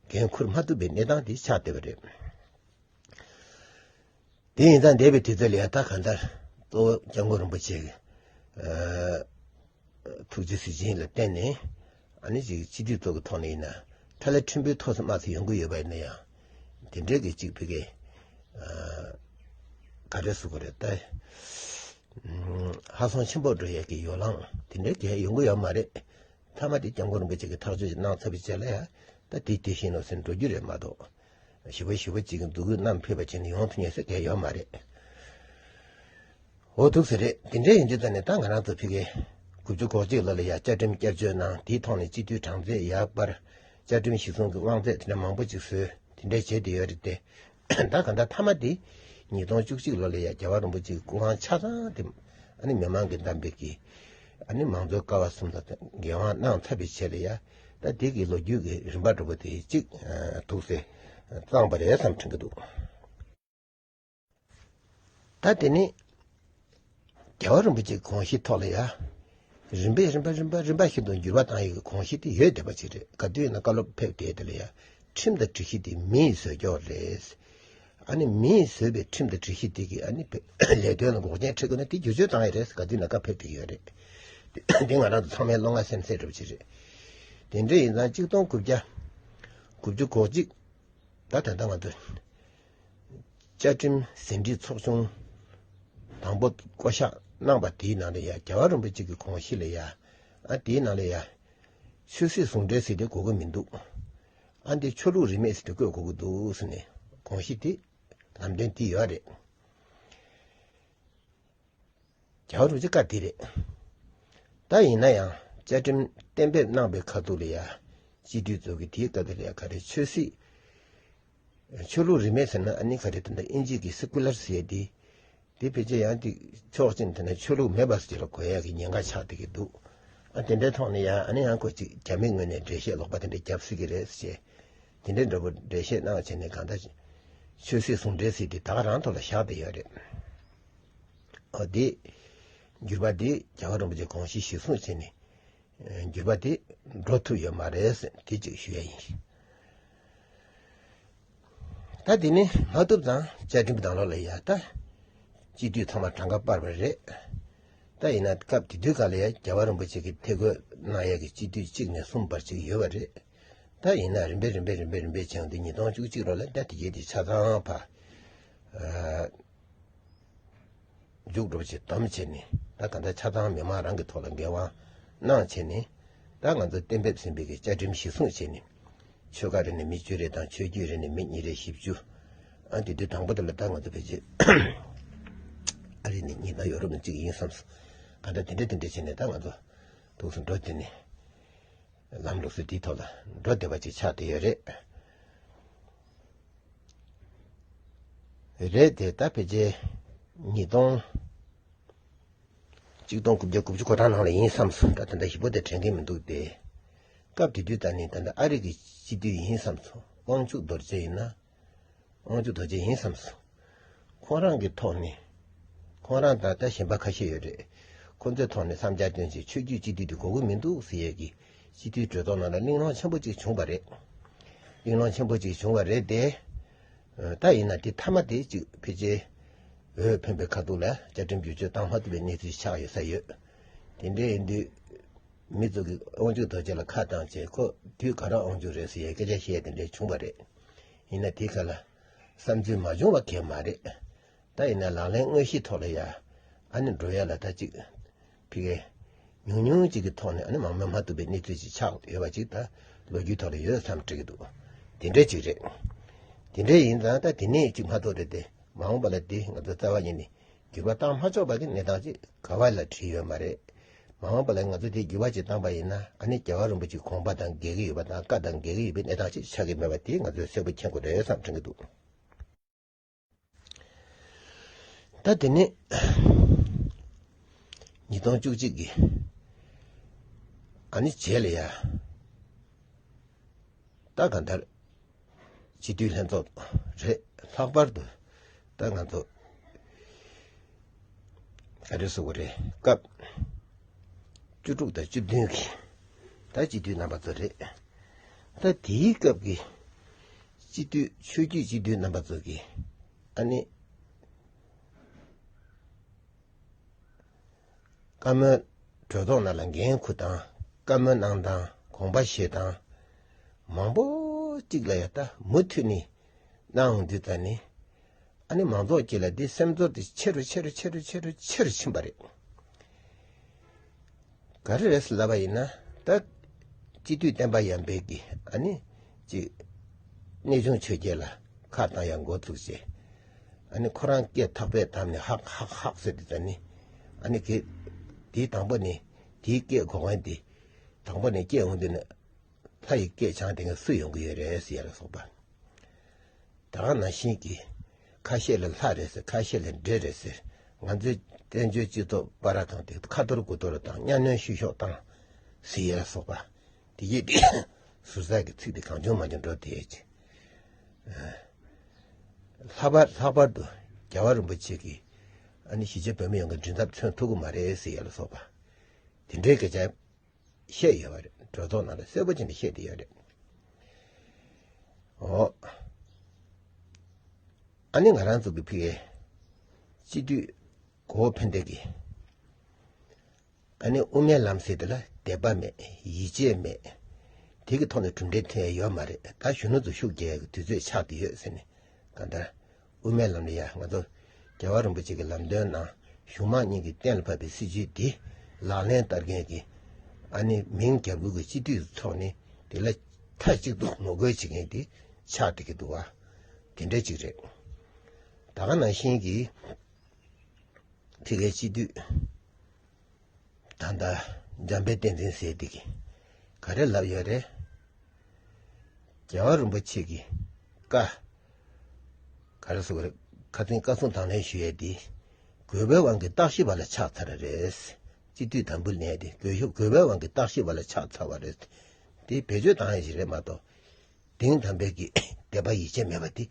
འགན་འཁུར་མ་ཐུབ་པའི་གནས་སྟངས་དེ་ཆགས་བསྡད་པ་རེད། དེ་ཡིན་ཙང་འདས་པའི་དུས་ཚོད་ལ་ཡང་ད་གང་ལྟར་གཙོ་བོ་སྐྱབས་མགོན་རིན་པོ་ཆེ་གི་ཨ་ཐུགས་རྗེ་གཟི་བརྗིད་ལ་བརྟེན་ནས་ཨ་ནི་ཅིག་སྤྱི་འཐུས་ཚོ་གི་ཐོག་ནས་ཡིན་ན་ཐ་ལ་ཕྲན་བུའི་ཐོག་སུ་དམག་ཚིག་ཡོང་གི་ཡོད་པ་ཡིན་ན་ཡང་དེ་འདྲའི་གི་ཅིག་ཕ་གི་ཨ་ག་རེ་ཟེར་དགོས་རེད་ད། ཧ་སང་ཆེན་པོ་འགྲོ་ཡས་ཀྱི་ཡོ་ལང་དེ་འདྲའི་གས་ཡོང་གི་ཡོད་མ་རེད། མཐའ་མ་དེ་སྐྱབས་མགོན་རིན་པོ་ཆེ་གིས་ཐག་གཅོད་ཅིག་གནང་ཚར་བའི་རྗེས་ལ་ཡང་ད་དེ་དེ་བཞིན་ནོ་ཟེར་འགྲོ་རྒྱུ་རེད་མ་གཏོགས། ཞེ་པོ་ཞེ་པོ་ཅིག་གི་འདུ་འགོད་རྣམས་ཕེབས་པ་བྱས་ནས་ཡོང་ཐུབ་མཁན་ཟེར་གས་ཡོད་མ་རེད། འོ་ཐུག་ས་རེད། དེ་འདྲ་ཡིན་དུས་ད་ནི་ད་ང་རང་ཚོ་ཕ་གི་དགུ་བཅུ་གོ་གཅིག་ལོ་ལ་ཡ་བཅའ་ཁྲིམས་བསྐྱར་བཅོས་གནང་དེའི་ཐོག་ནས་སྤྱི་འཐུས་གྲངས་ཚད་ཡར་སྤར། བཅའ་ཁྲིམས་གཞིར་བཟུང་གི་དབང་ཚད་དེ་འདྲ་མང་པོ་ཅིག་བཟོས་དེ་འདྲ་བྱས་བསྡད་ཡོད་རེད་དེ། ད་ག་ད་མཐའ་མ་དེ་ཉིས་སྟོང་བཅུ་གཅིག་ལོ་ལ་ཡ་རྒྱལ་བ་རིན་པོ་ཆེའི་སྐུ་དབང་ཆ་ཚང་དེ་ཨ་ནི་མི་མང་གིས་བདམས་པའི་གི་ཨ་ནི་མང་གཙོའི་ཀ་བ་གསུམ་ལ་འགན་དབང་གནང་ཚར་བའི་ཆེད་ལ་ཡ་ད་དེ་གི་ལོ་རྒྱུས་ཀྱི་རིམ་པ་འདྲ་པོ་དེ་གཅིག་ཐུགས་སེ་བརྩམས་པ་རེད་བསམ་དྲན་གྱི་འདུག་ད་དེ་ནི་རྒྱལ་བ་རིན་པོ་ཆེའི་དགོངས་གཞི་ཐོག་ལ་ཡ། རིམ་པས་རིམ་པ་རིམ་པ་རིམ་པ་བཞིན་དུ་འགྱུར་བ་བཏང་ཡག་གི་དགོངས་གཞི་དེ་ཡོད་བསྡད་པ་ཅིག་རེད། ག་དུས་ཡིན་ན་བཀའ་སློབ་ཕེབས་བསྡད་དེ་ལ་ཡ། ཁྲིམས་དང་སྒྲིག་གཞི་དེ་མིས་བཟོས་ཀྱོག་རེད། ཨ་ནི་མིས་བཟོས་པའི་ཁྲིམས་དང་སྒྲིག་གཞི་དེ་གི་ཨ་ནི་ལས་དོན་ལ་འགོག་རྐྱེན་འཕྲད་དགོས་ན་དེ་བསྒྱུར་བཅོས་བཏང་ཡག་རེད། ག་དུས་ཡིན་ན་བཀའ་ཕེབས་བསྡད་ཀྱི་ཡོད་རེད། དེ་ང་རང་ཚོ་ཚང་མའི་བློ་ང་སེམས་གསལ་འདྲ་པོ་ཅིག་རེད། དེ་འདྲ་ཡིན་ཙང་གཅིག་སྟོང་དགུ་བརྒྱ་དགུ་བཅུ་གོ་གཅིག་ད་ད་ལྟ་ང་ཚོ་བཅའ་ཁྲིམས་ཟིན་བྲིས་ཚོགས་ཆུང་དང་པོ་བསྐོ་གཞག་གནང་པ་དེའི་ནང་ལ་ཡ་རྒྱལ་བ་རིན་པོ་ཆེ་གི་དགོངས་གཞི་ལ་ཡ། ཨ་དེའི་ནང་ལ་ཡ་ཆོས་སྲིད་ཟུང་འབྲེལ་ཟེར་དེ་དགོས་ཀྱི་མི་འདུག་ཨ་འདི་ཆོས་ལུགས་རིས་མེད་ཟེར་དེ་བཀོད་དགོས་ཀྱི་འདུག་ཟེར་ནས་དགོངས་གཞི་དེ་ལམ་སྟོན་དེ་ཡོད་རེད། རྒྱལ་བ་རིན་པོ་ཆེ་བཀའ་དེ་རེད། ད་ཡིན་ན་ཡང་བཅའ་ཁྲིམས་གཏན་འབེབས་གནང་པའི་ཁ་ཐུག་ལ་ཡ། སྤྱི་འཐུས་ཚོ་གི་དེའི་སྐབས་དེ་ལ་ཡ་ག་རེ་ཆོས་སྲིད། ཆོས་ལུགས་རིས་མེད་ཟེར་ན་ཨ་ནི་ག་རེ་ད་ལྟ་ཨིན་ཇི་གི་སེ་ཀུ་ལར་ཟེར་ཡ་དེ། དེ་ཕལ་ཆེར་ཡང་དེ་ཕྱོགས་གཅིག་ནས་ད་ནི་ཆོས་ལུགས་མེད་པ་ཟེར་ལ་གོ་ཡ་གི་ཉེན་ཁ་ཆགས་བསྡད་ཀྱི་འདུག་ཨ་དེ་འདྲའི་ཐོག་ནས་ཡང་ཨ་ནི་ཡང་ཁོ་ཅིག་རྒྱ་མིའི་ངོས་ནས་འགྲེལ་བཤད་ལོག་པ་དེ་འདྲ་རྒྱབ་སྲིད་ཀྱི་རེད་ཟེར། དེ་འདྲའི་འདྲ་པོ་འགྲེལ་བཤད་གནང་བྱས་ནས་གང་ལྟར་ཆོས་སྲིད་ཟུང་འབྲེལ་ཟེར་དེ་ད་ག་རང་ཐོག་ལ་བཞག་བསྡད་ཡོད་རེད། ཨོ་དེ། འགྱུར་བ་དེ་རྒྱལ་བ་རིན་པོ་ཆེ་དགོངས་གཞི་གཞིར་བཟུང་བྱས་ནས། འགྱུར་བ་དེ་འགྲོ་ཐུབ་ཡོད་མ་རེད་ཟེར་དེ་གཅིག་ཞུ་ཡ་ཡིན། ད་དེ་ནི་མ་ཐུབ་ཙང་བཅའ་ཁྲིམས་དང་ལོ་ལ་ཡ་ད། སྤྱི་འཐུས་ཚང་མ་གྲངས་ཀ་སྤར་བ་རེད། ད་ཡིན་ན་སྐབས་དེ་དུས་ག་ལ་ཡ་རྒྱལ་བ་རིན་པོ་ཆེ་གིས་ཐད་བསྐོས་གནང་ཡ་གི་སྤྱི་འཐུས་གཅིག་ནས་གསུམ་བར་གཅིག་ཡོད་པ་རེད། ད་ཡིན་ན་རིམ་པས་རིམ་པས་རིམ་པས་རིམ་པས་བྱས་ཡོང་དུས་ཉིས་སྟོང་བཅུ་གཅིག་ལོ་ལ་ད་དེ་གའི་དེ་ཆ་ཚང་ཕ། མཇུག་སྒྲུབ་ཆེད་དམ་བྱས་ནས་ད་ག་འདྲ་ཆ་ཚང་མི་མང་རང་གི་ཐོག་ལ་འགན་དབང་གནང་བྱས་ནས་ད་ང་ཚོ་གཏན་འབེབས་ཟིན་པའི་གི་བཅའ་ཁྲིམས་གཞིར་བཟུང་བྱས་ནས་ཆོལ་ཁ་རེ་ནས་མི་བཅུ་རེ་དང་ཆོས་བརྒྱུད་རེ་ནས་མི་གཉིས་རེ་བཞི་བཅུ། ཨ་དེ་དུས་དང་པོ་དེ་ལ་ད་ང་ཚོ་ཕལ་ཆེར་ཨ་རི་ནས་གཉིས་དང་ཡོ་རོབ་ནས་གཅིག་ཡིན་བསམས་སོང་། ག་འདྲ་དེ་འདྲ་དེ་འདྲ་བྱས་ནས་ད་ང་ཚོ་ཐུགས་སུ་འགྲོ་དེ་ནས་ལམ་ལུགས་སྲོལ་དེའི་ཐོག་ལ་འགྲོ་བསྡད་པ་ཅིག་ཆགས་བསྡད་ཡོད་རེད། རེད་དེ་ད་ཕལ་ཆེར་ཉིས་སྟོང་། གཅིག་སྟོང་དགུ་བརྒྱ་དགུ་བཅུ་གོ་གྲངས་ནང་ལ་ཡིན་བསམས་སོང་། ད་ད་ལྟ་ཞིབ་པོ་དེ་དྲན་གྱི་མི་འདུག་སྟེ། སྐབས་དེ་དུས་ད་ནི་ད་ལྟ་ཨ་རི་གི་སྤྱི་འཐུས་ཡིན་བསམས་སོང་། དབང་ཕྱུག་རྡོ་རྗེ་ཡིན་ན། དབང་ཕྱུག་རྡོ་རྗེ་ཡིན་བསམས་སོང་། ཁོང་རང་གི་ཐོག་ནས། ཁོང་རང་ད་ལྟ་གཞན་པ་ཁ་ཤས་ཡོད་རེད། ཁོང་ཚོའི་ཐོག་ནས་བསམ་འཆར་བཏོན་བྱས་ཆོས་བརྒྱུད་སྤྱི་འཐུས་དེ་དགོས་ཀྱི་མི་འདུག་ཟེར་ཡས་ཀྱི་སྤྱི་འཐུས་གྲོས་ཚོགས་ནང་ལ་གླེང་སློང་ཆེན་པོ་ཅིག་བྱུང་བ་རེད། གླེང་སློང་ཆེན་པོ་ཅིག་བྱུང་བ་རེད་དེ། ད་ཡིན་ན་དེ་མཐའ་མ་དེ་ཅིག་ཕལ་ཆེར་འོས་འཕེན་པའི་ཁ་ཐུག་ལ་བཅའ་ཁྲིམས་བསྒྱུར་བཅོས་བཏང་མ་ཐུབ་པའི་གནས་ཚུལ་ཆགས་ཡོད་ས་ཡོད། དེ་འདྲ་ཡིན་དུས། མི་ཚོ་གིས་དབང་ཕྱུག་རྡོ་རྗེ་ལ་ཁ་བཏང་བྱས་ཁོ་དུས་ག་རང་དབང་ཕྱུག་རེད་ཟེར་ཡའི་སྐད་ཆ་བཤད་དེ་འདྲ་བྱུང་བ་རེད། ཡིན་ན་དེ་ག་ལ་བསམ་ཚུལ་མ་བྱུང་བ་གང་ཡང་མ་རེད། ད་ཡིན་ན་ལག་ལེན་དངོས་གཞིའི་ཐོག་ལ་ཡ། ཨ་ནི་འགྲོ་ཡ་ལ་ད་ཅིག་ཕི་གེ་ཉུང་ཉུང་ཅིག་གི་ཐོག་ནས་ཨ་ནི་མང་མོས་མ་ཐུབ་པའི་གནས་ཚུལ་ཅིག་ཆགས་ཡོད་པ་ཅིག་ད་ལོ་རྒྱུས་ཐོག་ལ་ཡོད་བསམ་དྲན་གྱི་འདུག་དེ་འདྲ་ཅིག་རེད། དེ་འདྲ་ཡིན་ཙང་ད་དེ་ནས་ཅིག་མ་གཏོགས་རེད་དེ་མ་འོངས་པ་ལ་དེ་ང་ཚོ་རྩ་བ་ཉིད་ནས་འགྱུར་བ་བཏང་མ་ཆོག་པ་གི་གནས་སྟངས་ཅིག་ག་བ་ལ་བྲིས་ཡོད་མ་རེད། མ་འོངས་པ་ལ་ང་ཚོས་དེ་འགྱུར་བ་ཅིག་བཏང་པ་ཡིན་ན། ཨ་ནི་རྒྱལ་བ་རིན་པོ་ཆེའི་དགོངས་པ་དང་འགལ་གྱི་ཡོད་པ་དང་། བཀའ་དང་འགལ་གྱི་ཡོད་པའི་གནས་སྟངས་ཅིག་ཆགས་ཀྱི་མེད་པ་དེ་ང་ཚོས་གསལ་པོ་མཁྱེན་དགོས་རེད་བསམ་དྲན་གྱི་འདུག། ད་དེ་ནས་ཉིས་སྟོང་བཅུ་གཅིག་གི་ཨ་ནི་རྗེས་ལ་ཡ། ད་གང་ལྟར་སྤྱི་འཐུས་ལྷན་ཚོགས་རེད། ལྷག་པར་དུ་ད་ང་ཚོ་ག་རེ་ཟེར་དགོས་རེད། སྐབས་བཅུ་དྲུག་དང་བཅུ་བདུན་གྱི་ད་སྤྱི་འཐུས་རྣམ་པ་ཚོ་རེད། ད་དེའི་སྐབས་ཀྱི་སྤྱི་འཐུས་ཆོས་བརྒྱུད་སྤྱི་འཐུས་རྣམ་པ་ཚོ་གིས་ཨ་ནི། བཀའ་མོལ་གྲོས་ཚོགས་ནང་ལ་འགན་འཁུར་སྟངས། བཀའ་མོལ་གནང་སྟངས། དགོངས་པ་བཞེས་སྟངས་མང་པོ་གཅིག་ལ་ཡ་ད་མུ་མཐུད་ནས་གནང་འོང་དུས་ཙ་ནས། ཨ་ནི་མང་ཚོགས་ཀྱི་ལ་འདི་སེམས་ཚོར་དེ་ཆེ་རུ་ཆེ་རུ་ཆེ་རུ་ཆེ་རུ་ཆེ་རུ་ཕྱིན་པ་རེད། ག་རེ་རེད་ཟེར་ལབ་པ་ཡིན་ན། ད་སྤྱི་འཐུས་བསྟན་པ་ཡར་འཕེལ་གྱིས་ཨ་ནི་ཅིག་གནས་ཆུང་ཆོས་རྒྱལ་ལ་ཁ་བཏང་ཡ་འགོ་བཙུགས་བྱས། ཨ་ནི་ཁོ་རང་སྐད་ཐག་པས་བསྡམས་ནས་ཧག་ཧག་ཧག་ཟེར་དུས་ཙ་ནི། ཨ་ནི་གི་དེའི་དང་པོ་ནས་དེའི་སྐད་གོ་མཁན་དེ་དང་པོ་ནས་སྐད་འོང་དུས་ནི། ལྷ་ཡི་སྐད་བྱང་དེ་ངས་སུ་ཡོང་གི་ཡོད་རེད་ཟེར་ཡ་ལ་སོགས་པ། ད་ག་ནང་བཞིན་གྱི་ཁ་ཤས་ལ་ལྷ་རེད་ཟེར། ཁ་ཤས་ལ་འདྲེ་རེད་ཟེར། ང་ཚོའི་བཙན་བྱོལ་སྤྱི་ཚོགས་པ་ར་ཐང་དེ་ཁ་ཐོར་དགུ་ཐོར་དང་གཉའ་གནོན་བཤུ་གཞོག་བཏང་ཟེར་ཡ་ལ་སོགས་པ། དེ་ཡས་དེ་ཟུར་ཟ་གི་ཚིག་དེ་གང་བྱུང་མང་བྱུང་འགྲོ་བསྡད་ཡས་ཀྱི། ལྷག་པར་ལྷག་པར་དུ་རྒྱལ་བ་རིན་པོ་ཆེ་གིས་ཨ་ནི་གཞིས་བྱེས་བོད་མི་ཡོངས་ཀྱི་མགྲིན་ཚབ་མཚོན་ཐུབ་ཀྱི་མ་རེད་ཟེར་ཡ་ལ་སོགས་པ། དེ་འདྲའི་སྐད་ཆ་བཤད་ཡོད་པ་རེད། གྲོས་ཚོགས་ནང་ལ་གསལ་པོ་བྱས་ནས་བཤད་བསྡད་ཡོད་རེད། འོ། ཨ་ནི་ང་རང་ཚོ་གི་ཕ་གིའི་སྤྱི་འཐུས་གོ་བོ་ཕན་བདེ་གིས། ཨ་ནི་དབུ་མའི་ལམ་ཟེར་དེ་ལ་དད་པ་མེད། ཡིད་ཆེས་མེད། དེ་གི་ཐོག་ནས་གྲུབ་འབྲས་ཐོན་ཡ་ཡོད་མ་རེད། ད་གཞོན་ནུ་ཚོ་ཤུགས་རྒྱག་ཡ་གི་དུས་ཚོད་ཆགས་བསྡད་ཡོད་ཟེར་ནས། གང་ལྟར་དབུ་མའི་ལམ་ལ་ཡ་ང་ཚོ་རྒྱལ་བ་རིན་པོ་ཆེ་གི་ལམ་སྟོན་ནང་གཞུང་མང་གཉིས་ཀྱིས་གཏན་ལ་ཕབ་པའི་སྲིད་བྱུས་འདི་ལག་ལེན་བསྟར་མཁན་གྱི་ཨ་ནི་མིང་རྒྱབ་ཁུལ་གྱི་སྤྱི་འཐུས་ཚོགས་ནི་དེ་ལ་མཐའ་གཅིག་ཏུ་ངོ་རྒོལ་བྱེད་མཁན་དེ་ཆགས་བསྡད་ཀྱི་འདུག་བ། དེ་འདྲ་ཅིག་རེད། ད་ག་ནང་བཞིན་གྱི་ཕ་གིའི་སྤྱི་འཐུས། ད་ལྟ་འཇམ་དཔལ་བསྟན་འཛིན་ཟེར་དེ་གིས་ག་རེ་ལབ་ཡོད་རེད། རྒྱལ་བ་རིན་པོ་ཆེ་གི་བཀའ། ག་རེ་ཟེར་དགོས་རེད། ཁ་སང་བཀའ་གསུང་དང་ལེན་ཞུ་ཡས་དེ་དགོས་པའི་དབང་གིས་བརྟག་ཞིབ་པ་ལ་ཆགས་ཚར་བ་རེད། སྤྱི་འཐུས་དམ་འབུལ་ནས་དེ་དགོས་ཞུ་དགོས་པའི་དབང་གིས་བརྟག་ཞིབ་པ་ལ་ཆགས་ཚར་བ་རེད། དེ་བེད་སྤྱོད་བཏང་ཡས་ཞིག་རེད་མ་གཏོགས། དེང་དམ་པའི་གི་དད་པ་ཡིད་ཆེས་མེད་པ་དེ།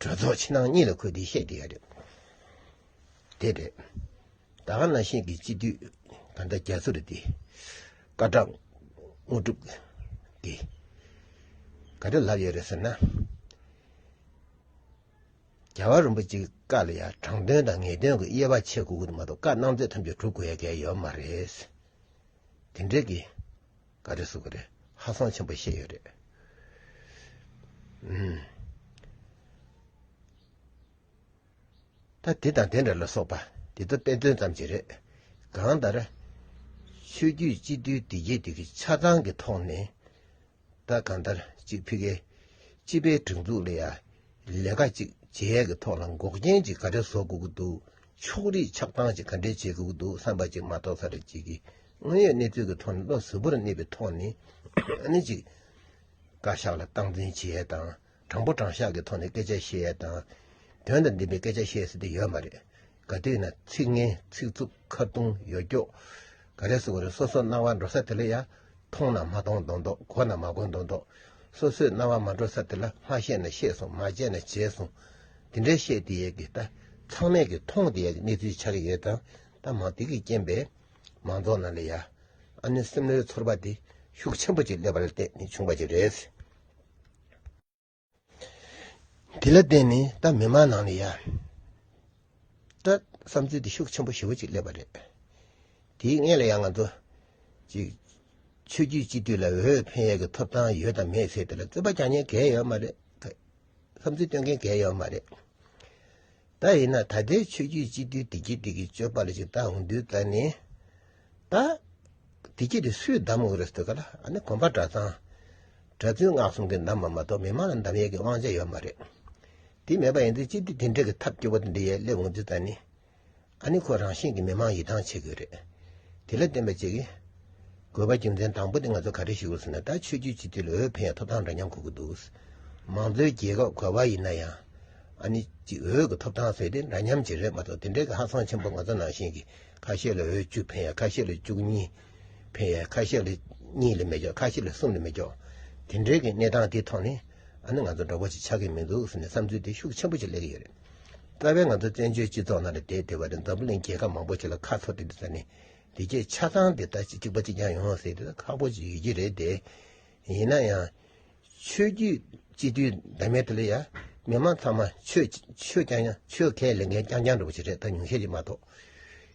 གྲོས་ཚོགས་ཕྱི་ནང་གཉིས་ལ་ཁོས་དེ་བཤད་བསྡད་ཡ་རེད། དེ་རེད། ད་ག་ནང་བཞིན་གྱི་སྤྱི་འཐུས་གང་ལྟར་རྒྱ་མཚོ་རེད་དེ། བཀའ་བགྲང་དངོས་གྲུབ་ཀྱིས་ག་རེ་ལབ་ཡོད་རེད་ཟེར་ན། རྒྱལ་བ་རིན་པོ་ཆེའི་བཀའ་ལ་ཡང་དྲང་དོན་དང་ངེས་དོན་གྱི་དབྱེ་བ་ཕྱེ་དགོས་ཀྱི་འདུག་མ་གཏོགས། བཀའ་གནང་ཚད་ཐམས་ཅད་སྒྲུབ་དགོས་ཡ་གང་ཡང་ཡོད་མ་རེད། དེ་འདྲས་ཀྱི་ག་རེ་ཟེར་དགོས་རེད། ཧ་སང་ཆེན་པོ་བཤད་ཡོད་རེད། ཨུམ། ད་དེ་དང་དེ་འདྲ་ལ་སོགས་པ་དེ་ཚོ་དཔེ་མཚོན་ཙམ་ཅིག་རེད། གང་ལྟར་ཆོས་བརྒྱུད་སྤྱི་འཐུས་དེ་གྱད་དེ་གི་ཆ་ཚང་གི་ཐོག་ནས། ད་གང་ལྟར་ཅིག་ཕ་གིའི་སྤྱི་པའི་སྒྲིག་འཛུགས་ལ་ཡ་ལས་ཀ་ཅིག་བྱེད་ཡས་ཀྱི་ཐོག་ལ་འགོག་རྐྱེན་ཅིག་ག་འདྲ་བཟོ་དགོས་ཀྱི་འདུག་ཕྱོགས་རིས་ཆགས་སྡང་ཅིག་ག་འདྲ་བྱེད་དགོས་ཀྱི་འདུག་བསམ་པ་ཅིག་མ་གཏོགས། ས་རེ་ཅིག་གི་དངོས་ཡོད་གནས་ཚུལ་གྱི་ཐོག་ནས་བློ་གཟུ་བོར་གནས་པའི་ཐོག་ནས་ཨ་ནི་ཅིག་བཀའ་ཤག་ལ་སྟངས་འཛིན་བྱེད་ཡས་དང་། དྲང་པོ་དྲང་བཞག་གི་ཐོག་ནས་སྐད་ཆ་བཤད་ཡས་དང་། དོན་དང་ལྡན་པའི་སྐད་ཆ་བཤད་ས་དེ་ཡོད་མ་རེད། ག་དུས་ན་ཚིག་ངན་ཚིག་རྩུབ་ཁ་རྡུང་ཡོ་སྐྱོག་ག་རེ་ཟེར་དགོས་རེད། སོ་སོ་སྣང་བ་འགྲོ་ས་དེ་ལ་ཡ་མཐོང་ན་མ་མཐོང་མདོག་མདོག་གོ་ན་མ་གོ་མདོག་མདོག་སོ་སོའི་སྣང་བ་མ་འགྲོ་ས་དེ་ལ་མ་བཤད་ན་བཤད་སོང་། མ་བྱས་ན་བྱས་སོང་། དེ་འདྲའི་བཤད་དེ་ཡས་ཀྱི་ད་ཚང་མས་ཀྱི་མཐོང་དེ་ཡས་ཀྱི་གནས་ཚུལ་ཆགས་ཀྱི་ཡོད་དང་། ད་མང་དེ་གི་རྐྱེན་པས་མང་ཚོགས་ནང་ལ་ཡ་ཨ་ནི་སེམས་ནང་ཚོར་བ་དེ་ཤུགས་ཆེན་པོ་ཅིག་སླེབས་པ་ལ་བརྟེན་ནས་བྱུང་བ་ཅིག་རེད། དེ་ལ་བརྟེན་ནས་ད་མི་མང་ནང་ལ་ཡ་ད་བསམ་ཚུལ་དེ་ཤུགས་ཆེན་པོ་ཞེ་པོ་ཅིག་སླེབས་པ་རེད། དེའི་སྔོན་ལ་ཡང་ང་ཚོ་ཅིག་ཆོས་བརྒྱུད་སྤྱི་འཐུས་ལ་འོས་འཕེན་ཡས་ཀྱི་ཐོབ་ཐང་ཡོད་དང་མེད་ཟེར་དེ་ལ་རྩོད་པ་རྒྱག་མཁན་གང་ཡང་ཡོད་མ་རེད། བསམ་ཚུལ་སྟོན་མཁན་གང་ཡང་ཡོད་མ་རེད། ད་ཡིན་ན་ད་ལྟའི་ཆོས་བརྒྱུད་སྤྱི་འཐུས་དེ་གྱད་དེ་གི་སྤྱོད་པ་ལ་ཅིག་ལྟ་འོང་དུས་ད་ནི། ད་དེ་གྱད་དེ་སུས་བདམས་དགོས་རེད་ཟེར་དུས་ག་ལ། ཨ་ནི་གོམ་པ་གྲྭ་ཚང་གྲྭ་བཙུན་སྔགས་གསུམ་གྱིས་བདམས་པ་མ་གཏོགས་མི་མང་ལ་བདམས་ཡས་ཀྱི་དབང་ཆ་ཡོད་མ་རེད། དེ་མེད་པ་ཡིན་ཚེ་སྤྱི་འཐུས་དེ་འདྲ་གི་ཐབས་སྐྱོ་པོ་དེ་འདྲ་ཡས་སླེབས་འོང་དུས་ད་ནི། ཨ་ནི་ཁོ་རང་བཞིན་གྱིས་མི་མང་ཡིད་ཐང་ཆད་དགོས་རེད། དེ་ལ་བརྟེན་པ་བྱས་ཀྱི། དགོས་པ་རྒྱུ་མཚན་དང་པོ་དེ་ང་ཚོ་ག་རེ་ཞུ་དགོས་ཟེར་ན། ད་ཆོས་བརྒྱུད་སྤྱི་འཐུས་ལ་འོས་འཕེན་ཡ་ཐོབ་ཐང་འདྲ་མཉམ་དགོས་ཀྱི་འདུག། མང་གཙོའི་རྒྱལ་ཁབ་ག་བ་ཡིན་ན་ཡང་། ཨ་ནི་ཅིག་འོས་ཀྱི་ཐོབ་ཐང་ཟེར་དེ་འདྲ་མཉམ་ཅིག་རེད་མ་གཏོགས། དེ་འདྲའི་གི་ཧ་སང་ཆེན་པོ་ང་ཚོ་ནང་བཞིན་གྱི་ཁ་ཤས་ལ་འོས་བཅུ་འཕེན་ཡ། ཁ་ཤས་ལ་བཅུ་གཉིས་འཕེན་ཡ། ཁ་ཤས་ལ་གཉིས་ལས་མི་འཇོག། ཁ་ཤས་ལ་གསུམ་ལས་མི་འཇོག། དེ་འདྲའི་གི་གནས་སྟངས་དེ་ཐོག་ནས། ཨ་ནི་ང་ཚོ་འདྲ་པོ་ཅིག་ཆགས་ཀྱི་མི་འདུག་ཟེར་ནས་བསམ་ཚུལ་དེ་ཤུགས་ཆེན་པོ་ཅིག་སླེབས་ཀྱི་ཡོད་རེད། རྩ་བའི་ང་ཚོ་བཙན་བྱོལ་སྤྱི་ཚོགས་ནང་ལ་བསྡད་བསྡད་པ་རེད། འཛམ་བུ་གླིང་རྒྱལ་ཁབ་མང་པོ་ཅིག་ལ་ཁ་འཚོ་བསྡད་དུས་ཙ་ནས། དེ་གྱད་ཆ་ཚང་དེ་ལྟ་ཅིག་གཅིག་པ་གཅིག་རྐྱང་ཡོང་ཟེར་དེ་ཁག་པོ་ཅིག་ཡོད་ཀྱི་རེད་དེ། ཡིན་ན་ཡང་། ཆོས་བརྒྱུད་སྤྱི་འཐུས་འདྲ་མིན་དེ་ལ་ཡ། མི་མང་ཚང་མ་ཆོས་ཆོས་རྐྱང་རྐྱང་། ཆོས་ཁས་ལེན་མཁན་རྐྱང་རྐྱང་འདྲ་པོ་ཞིག་རེད། ད་ཉུང་ཤས་ཅིག་མ་གཏོགས།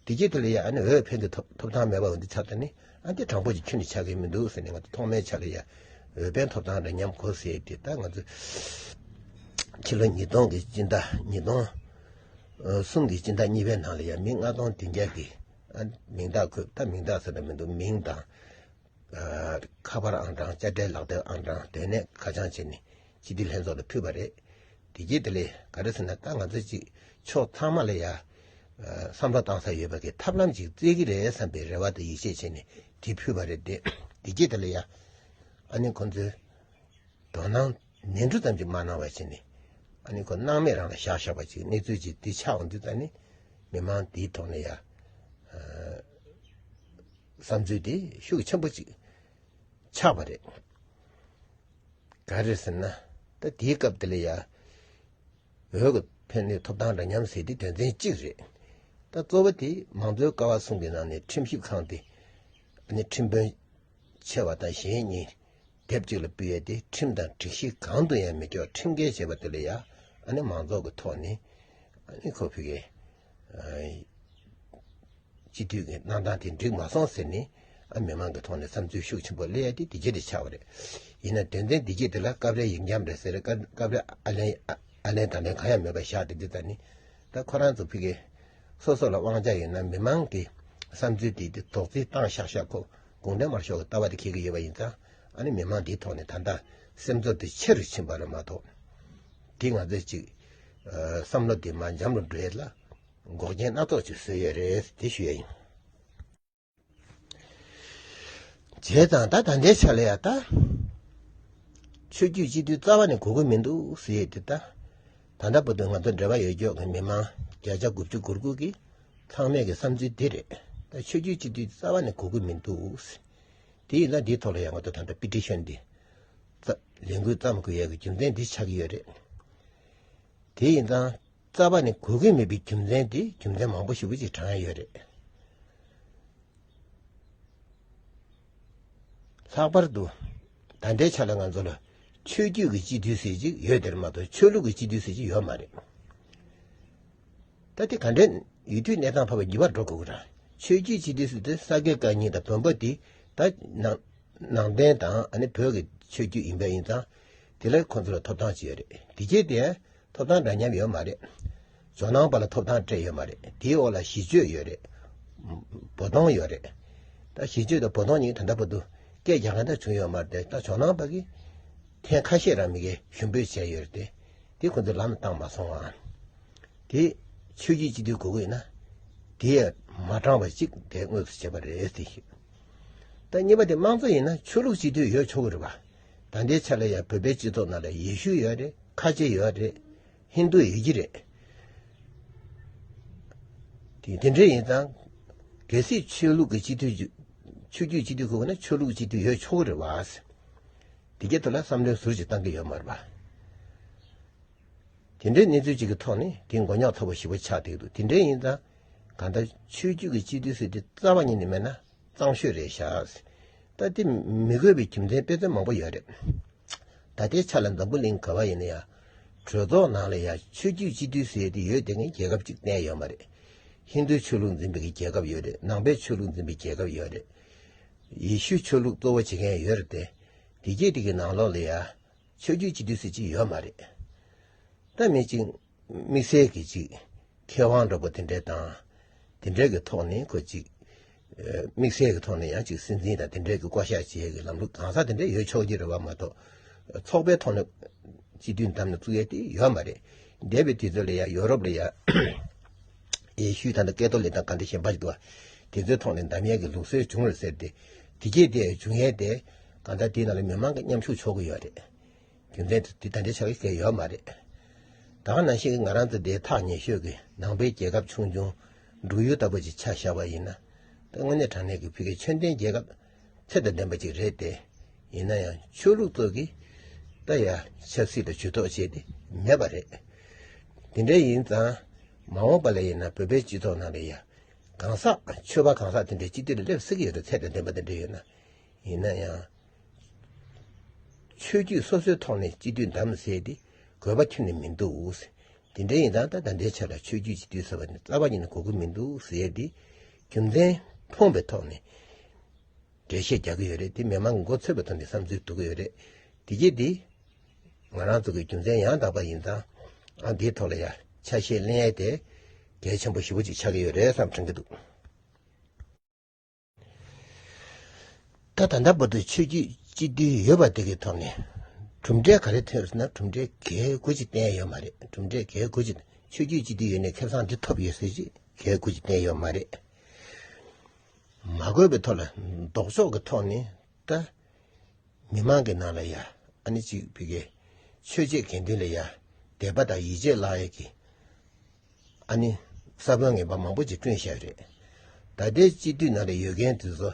དེ་གྱད་དེ་ལ་ཡ་ཨ་ནི་འོས་འཕེན་གྱི་ཐོབ་ཐོབ་ཐང་མེད་པ་འོ་འདི་ཆགས་ད་ནི། ཨ་འདི་དྲང་པོ་ཅིག་ཁྱོན་ནས་ཆགས་ཀྱི་མི་འདུག་ཟེར་ནས། ང་ཚོ་ཐོག་མའི་ཆ་ལ་ཡ་འོས་འཕེན་ཐོབ་ཐང་འདྲ་མཉམ་དགོས་ཟེར་དེ། ད་ང་ཚོ་ཕྱི་ལོ་ཉིས་སྟོང་གི་སྤྱི་ཟླ། ཉིས་སྟོང་གསུམ་གྱི་སྤྱི་ཟླ་གཉིས་པའི་ནང་ལ་ཡ་མི་ལྔ་སྟོང་བདུན་བརྒྱ་གི། ཨ་མིང་རྟགས་འཁོད། ད་མིང་རྟགས་ཟེར་ན་མི་འདུག། མིང་དང་། ཨ་ཁ་པར་ཨང་གྲངས། དཔྱ་ཁྲལ་ལག་དེབ་ཨང་གྲངས། དེ་ནས་ཁ་བྱང་བྱས་ནས་སྤྱི་འཐུས་ལྷན་ཚོགས་ལ་ཕུལ་བ་རེད། དེ་གྱད་དེ་ལས་ག་རེ་ཟེར་ན། ད་ང་ཚོ་ཅིག་ཕྱོགས་ཚང་མ་ལ་ཡ། ཨ་བསམ་བློ་བཏང་ས་ཡོད་པ་གི་ཐབས་ལམ་ཅིག་བཙལ་གྱི་རེད་བསམ་པའི་རེ་བ་དང་ཡིད་ཆེས་བྱས་ནས་དེ་ཕུལ་བ་རེད་དེ། དེ་གྱད་དེ་ལ་ཡ་ཨ་ནི་ཁོང་ཚོས་དོ་སྣང་ནན་ཏུ་ཙམ་ཅིག་མ་གནང་བ་བྱས་ནས། ཨ་ནི་ཁོ་སྣང་མེད་རང་ལ་བཞག་བཞག་པ་ཅིག། གནས་ཚུལ་ཅིག་དེ་ཆགས་འོང་དུས་ཙ་ནི། མི་མང་དེའི་ཐོག་ནས་ཡ། ཨ་བསམ་ཚུལ་དེ་ཤུགས་ཆེན་པོ་ཅིག་ཆགས་པ་རེད། ག་རེ་ཟེར་ན། ད་དེའི་སྐབས་དེ་ལ་ཡ་འོས་ཀྱི་འཕེན་ནས་ཐོབ་ཐང་འདྲ་མཉམ་ཟེར་དེ་དོན་ཚན་གཅིག་རེད། ད་གཙོ་བོ་དེ་མང་གཙོའི་ཀ་བ་གསུམ་གྱི་ནང་ནས་ཁྲིམས་ཞིབ་ཁང་དེ། ཨ་ནི་ཁྲིམས་དཔོན་ཆེ་བ་དང་ཞན་གཉིས་སྡེབ་གཅིག་ལ་ཕུལ་ཡས་དེ། ཁྲིམས་དང་སྒྲིག་གཞི་གང་དུ་ཡང་མི་འགྱུར། ཁྲིམས་འགལ་བྱས་པ་དེ་ལ་ཡ་ཨ་ནི་མང་ཚོགས་ཀྱི་ཐོག་ནས་ཨ་ནི་ཁོ་ཕ་གིའི་སྤྱི་འཐུས་ཀྱི་གནང་སྟངས་དེ་འགྲིག་མ་སོང་ཟེར་ནས། ཨ་མི་མང་གི་ཐོག་ནས་བསམ་ཚུལ་ཤུགས་ཆེན་པོ་སླེབས་ཡ་དེ་དེ་གྱད་དེ་ཆགས་པ་རེད། ཡིན་ན་དོན་ཚན་དེ་གྱད་དེ་ལ་སྐབས་རེ་ཡིག་འཁྱམ་རེད་ཟེར། སྐབས་སྐབས་རེ་ཨ་ལན་ཨ་ལན་དང་ལན་གང་ཡང་མེད་པ་བཞག་བསྡད་དུས་ཙ་ནི། ད་ཁོ་རང་ཚོ་ཕ་གི་སོ་སོ་ལ་དབང་ཆ་ཡོད་ན། མི་མང་གི་བསམ་ཚུལ་དེ་དེ་དོགས་རྩིས་བཏང་ཤག་ཤག། ཁོ་དགུང་ལྡན་དམར་ཤོག་གི་ལྟ་བ་དེ་འཁྱེར་གྱི་ཡོད་པ་ཡིན་ཙང་། ཨ་ནི་མི་མང་དེའི་ཐོག་ནས་ད་ལྟ་སེམས་ཚོར་དེ་ཆེ་རུ་ཕྱིན་པ་རེད་མ་གཏོགས། དེ་ང་ཚོས་ཅིག་ཨ་བསམ་བློ་དེ་མར་འཇམ་རུ་འགྲོ་ཡས་ལ་འགོག་རྐྱེན་སྣ་ཚོགས་ཅིག་བཟོས་ཡོད་རེད། དེ་ཞུ་ཡ་ཡིན། བྱས་ཙང་ད་ད་ལྟའི་ཆ་ལ་ཡ་ད། ཆོས་བརྒྱུད་སྤྱི་འཐུས་རྩ་བ་ནས་དགོས་ཀྱི་མི་འདུག་ཟེར་ཡས་དེ། ད་ད་ལྟ་བར་དུ་ང་ཚོ་འབྲེལ་བ་ཡོད་ཀྱོག་གི་མི་མང་བརྒྱ་ཆ་དགུ་བཅུ་གོ་དགུ་གི་ཚང་མས་ཀྱི་བསམ་ཚུལ་འདི་རེད། ད་ཆོས་བརྒྱུད་སྤྱི་འཐུས་རྩ་བ་ནས་དགོས་ཀྱི་མི་འདུག་ཟེར། དེ་ཡིན་ན་འདིའི་ཐོག་ལ་ཡང་ང་ཚོ་ད་ལྟ་པི་ཊི་ཤན་འདི་རྩ་ལས་འགུལ་བརྩམ་དགོས་ཡས་ཀྱི་རྒྱུ་མཚན་འདི་ཆགས་ཀྱི་ཡོད་རེད། དེ་ཡིན་ཙང་རྩ་བ་ནས་དགོས་ཀྱི་མེད་པའི་རྒྱུ་མཚན་དེ་རྒྱུ་མཚན་མང་པོ་ཞེ་པོ་ཅིག་དྲངས་ཡོད་རེད། ལྷག་པར་དུ་ད་ལྟའི་ཆ་ལ་ང་ཚོ་ལ་ཆོས་བརྒྱུད་ཀྱི་སྤྱི་འཐུས་ཟེར་ཅིག་ཡོད་དེ་རེད་མ་གཏོགས། ཆོས་ལུགས་ཀྱི་སྤྱི་འཐུས་ཟེར་ཅིག་ཡོད་མ་རེད། ད་དེ་ག་འདྲའི་ཡུལ་དུས་གནས་སྟངས་འཕར་བ་འགྱུར་བ་འགྲོ་དགོས་ཀྱི་རེད། ཆོས་བརྒྱུད་སྤྱི་འཐུས་ཟེར་དུས་ས་དགེ་བཀའ་རྙིང་དང་བོན་པོ་དེ་ད་ནང་ནང་བསྟན་དང་ཨ་ནི་བོད་ཀྱི་ཆོས་བརྒྱུད་ཡིན་པ་ཡིན་ཙང་། དེ་ལ་ཁོང་ཚོ་ལ་ཐོབ་ཐང་ཅིག་ཡོད་རེད། དེ་རྗེས་དེ་ཐོབ་ཐང་འདྲ་མཉམ་ཡོད་མ་རེད། ཇོ་ནང་པ་ལ་ཐོབ་ཐང་སྤྲད་ཡོད་མ་རེད། དེའི་འོག་ལ་གཞིས་བྱེས་ཡོད་རེད། བོ་དོང་ཡོད་རེད། ད་གཞིས་བྱེས་དང་བོ་དོང་གཉིས་ད་ལྟ་བར་དུ་སྐད་རྒྱག་མཁན་ད་བྱུང་ཡོད་མ་རེད་དེ། ད་ཇོ་ནང་པ་གིས་ཐེངས་ཁ་ཤས་རང་མི་གིས་ཞུ་འབོད་བྱས་ཡོད་རེད་དེ། དེ་ཁོ་ཚོས་ལམ་ལ་བཏང་མ་སོང་ཨ། དེ་ཆོས་བརྒྱུད་སྤྱི་འཐུས་དགོས་ཀྱི་ཡོད་ན། དེ་ཡང་མ་དྲངས་པ་ཅིག་དེ་དངོས་སུ་བྱས་པ་རེད་ཟེར་ཞུ། ད་གཉིས་པ་དེ་དམངས་གཙོ་ཡིན་ན་ཆོས་ལུགས་སྤྱི་འཐུས་ཡོད་ཆོག་གི་རེད་པ། ད་ལྟའི་ཆ་ལ་ཡང་བོད་པའི་སྤྱི་ཚོགས་ནང་ལ་ཡེ་ཤུ་ཡོད་རེད། ཁ་ཆེ་ཡོད་རེད། ཧིན་རྡུ་ཡོད་ཀྱི་རེད། དེ་དེ་འདྲ་ཡིན་ཙང་། གལ་སྲིད་ཆོས་ལུགས་ཀྱི་སྤྱི་འཐུས་ཅིག་ཆོས་བརྒྱུད་སྤྱི་འཐུས་དགོས་ན་ཆོས་ལུགས་སྤྱི་འཐུས་ཡོད་ཆོག་གི་རེད་པ། དེ་གའི་ཐོག་ལ་བསམ་བློའི་ཟུར་ཅིག་བཏང་གི་ཡོད་མ་རེད་པ། དེ་འདྲའི་གནས་ཚུལ་ཅིག་གི་ཐོག་ནས་དེ་མགོ་རྙོག་ཚ་པོ་ཞེ་པོ་ཆགས་བསྡད་འདུག། དེ་འདྲ་ཡིན་ཙང་། གང་ལྟར་ཆོས་བརྒྱུད་ཀྱི་སྤྱི་འཐུས་ཟེར་དེ་རྩ་བ་ཉིད་ནས་མེད་ན་གཙང་ཤོས་རེད་ཤག། ད་དེ་མི་དགོས་པའི་རྒྱུ་མཚན་དཔེ་མཚོན་མང་པོ་ཡོད་རེད། ད་ལྟའི་ཆ་ལ་འཛམ་བུ་གླིང་ག་བ་ཡིན་ན་ཡང་། གྲོས་ཚོགས་ནང་ལ་ཡང་ཆོས་བརྒྱུད་སྤྱི་འཐུས་ཟེར་དེ་ཡོད་དེ་ངས་རྒྱལ་ཁབ་ཅིག་གཏན་ཡོད་མ་རེད། ཧིན་རྡུའི་ཆོས་ལུགས་འཛིན་པའི་རྒྱལ་ཁབ་ཡོད་རེད། ནང་པའི་ཆོས་ལུགས་འཛིན་པའི་རྒྱལ་ཁབ་ཡོད་རེད། ཡེ་ཤུ་ཆོས་ལུགས་གཙོ་བོ་བྱེད་མཁན་ཡོད་རེད་དེ། དེ་གྱད་དེ་གི་ནང་ལོགས་ལ་ཡང་། ཆོས་བརྒྱུད་སྤྱི་འཐུས་ཟེར་ཅིག་ཡོད་མ་རེད། ད་མི་གཅིག་དམིགས་བསལ་གྱི་ཅིག་མཁས་དབང་འདྲ་པོ་དེ་འདྲའི་དང་། དེ་འདྲའི་གི་ཐོག་ནས་ཁོ་ཅིག་དམིགས་བསལ་གྱི་ཐོག་ནས་ཡང་ཅིག་སྲིད་འཛིན་དང་དེ་འདྲའི་གི་བསྐོ་བཞག་བྱེད་ཡས་ཀྱི་ལམ་ལུགས་གང་ཟག་དེ་འདྲ་ཡོད་ཆོག་གི་རེད་པ་མ་གཏོགས། ཚོགས་པའི་ཐོག་ནས་སྤྱི་འཐུས་བདམས་ནས་བཙུགས་ཡས་དེ་ཡོད་མ་རེད། འདས་པའི་དུས་ཚོད་ལ་ཡང་ཡོ་རོབ་ལ་ཡང་ཡེ་ཤུའི་ད་ལྟ་ཀེ་ཐོ་ལིག་དང་ག་འདྲ་གཞན་པ་ཞིག་འདུག་པ། དེ་ཚོའི་ཐོག་ནས་འདམ་ཡས་ཀྱི་ལུགས་སྲོལ་བྱུང་རེད་ཟེར་ཏེ། དེ་རྗེས་དེ་བྱུང་ཡས་དེ་གང་ལྟར་དེའི་ནང་ལ་མི་མང་གི་མཉམ་ཞུགས་ཆོག་གི་ཡོད་རེད། རྒྱུ་མཚན་དེ་ད་ལྟའི་ཆ་གི་གལ་ཡོད་མ་རེད། ད་ག་ནང་བཞིན་གྱི་ང་རང་ཚོ་དེའི་ཐག་ཉེ་ཤོས་ཀྱི་ནང་པའི་རྒྱལ་ཁབ་ཆུང་ཆུང་འབྲུག་ཡུལ་ལྟ་བུ་ཅིག་ཆ་བཞག་པ་ཡིན་ན། ད་དངོས་གནས་དྲང་གནས་ཀྱི་ཕ་གིའི་ཆོས་ལྡན་རྒྱལ་ཁབ་ཚད་དང་ལྡན་པ་ཅིག་རེད་དེ། ཡིན་ན་ཡང་ཆོས་ལུགས་ཚོ་གིས་ད་ཡ་ཆབ་སྲིད་ལ་ཇུས་གཏོགས་བྱས་ཏེ་མེད་པ་རེད། དེ་འདྲ་ཡིན་ཙང་མ་འོངས་པ་ལ་ཡིན་ན་བོད་པའི་སྤྱི་ཚོགས་ནང་ལ་ཡ་གང་ཟག་ཆོས་པ་གང་ཟག་དེ་འདྲའི་སྤྱི་འཐུས་ལ་སླེབས་སྲིད་ཀྱི་ཡོད་རེད། ཚད་དང་ལྡན་པ་དེ་འདྲ་ཡོད་ན། ཡིན་ན་ཡང་། ཆོས་བརྒྱུད་སོ་སོའི་ཐོག་ནས་སྤྱི་འཐུས་བདམས་ཟེར་དེ་དགོས་པ་ཁྱོན་ནས་མི་འདུག། དེ་འདྲ་ཡིན་ཙང་ད་ད་ལྟའི་ཆ་ལ་ཆོས་བརྒྱུད་སྤྱི་འཐུས་ཟེར་བ་ནི་རྩ་བ་ཉིད་ནས་དགོས་ཀྱི་མི་འདུག་ཟེར་དེ་རྒྱུ་མཚན་ཕོངས་པའི་ཐོག་ནས་འགྲེལ་བཤད་རྒྱག་གི་ཡོད་རེད། དེ་མི་མང་གི་མགོ་ཚོས་པའི་ཐོག་ནས་བསམ་ཚུལ་འདུག་གི་ཡོད་རེད། དེ་རྗེས་དེ་ང་རང་ཚོ་གི་རྒྱུ་མཚན་ཡང་དག་པ་ཡིན་ཙང་ཨ་འདིའི་ཐོག་ལ་ཡ་ཆ་ཤས་ལེན་ཡས་དེ་གལ་ཆེན་པོ་ཞེ་པོ་ཅིག་ཆགས་ཀྱི་ཡོད་རེད་བསམ་དྲན་གྱི་འདུག། ད་ད་ལྟ་བར་དུ་ཆོས་བརྒྱུད་སྤྱི་འཐུས་ཡོད་པ་དེ་གི་ཐོག་ནས་གྲུབ་འབྲས་ག་རེ་ཐོན་ཟེར་ན། གྲུབ་འབྲས་གལ་དགོས་ཅིག་བསྟན་ཡོད་མ་རེད། གྲུབ་འབྲས་གལ་དགོས་ཅིག་ཆོས་བརྒྱུད་སྤྱི་འཐུས་ཡོད་ནས་ཁེ་བཟང་འདི་ཐོབ་ཡོད་ཟེར་ཅིག་གལ་དགོས་ཅིག་བསྟན་ཡོད་མ་རེད། མ་དགོས་པའི་ཐོག་ལ་ལྡོག་ཕྱོགས་ཀྱི་ཐོག་ནས་ད་མི་མང་གི་ནང་ལ་ཡ་ཨ་ནི་ཅིག་ཕ་གིའི་ཆོས་བྱེད་དགེ་འདུན་ལ་ཡ་དད་པ་དང་ཡིད་ཆེས་བརླག་ཡས་ཀྱི་ཨ་ནི་ས་བོན་ངན་པ་མང་པོ་ཅིག་བསྐྲུན་བཞག་རེད། ད་ལྟའི་སྤྱི་འཐུས་ནང་ལ་ཡོད་མཁན་དེ་ཚོ་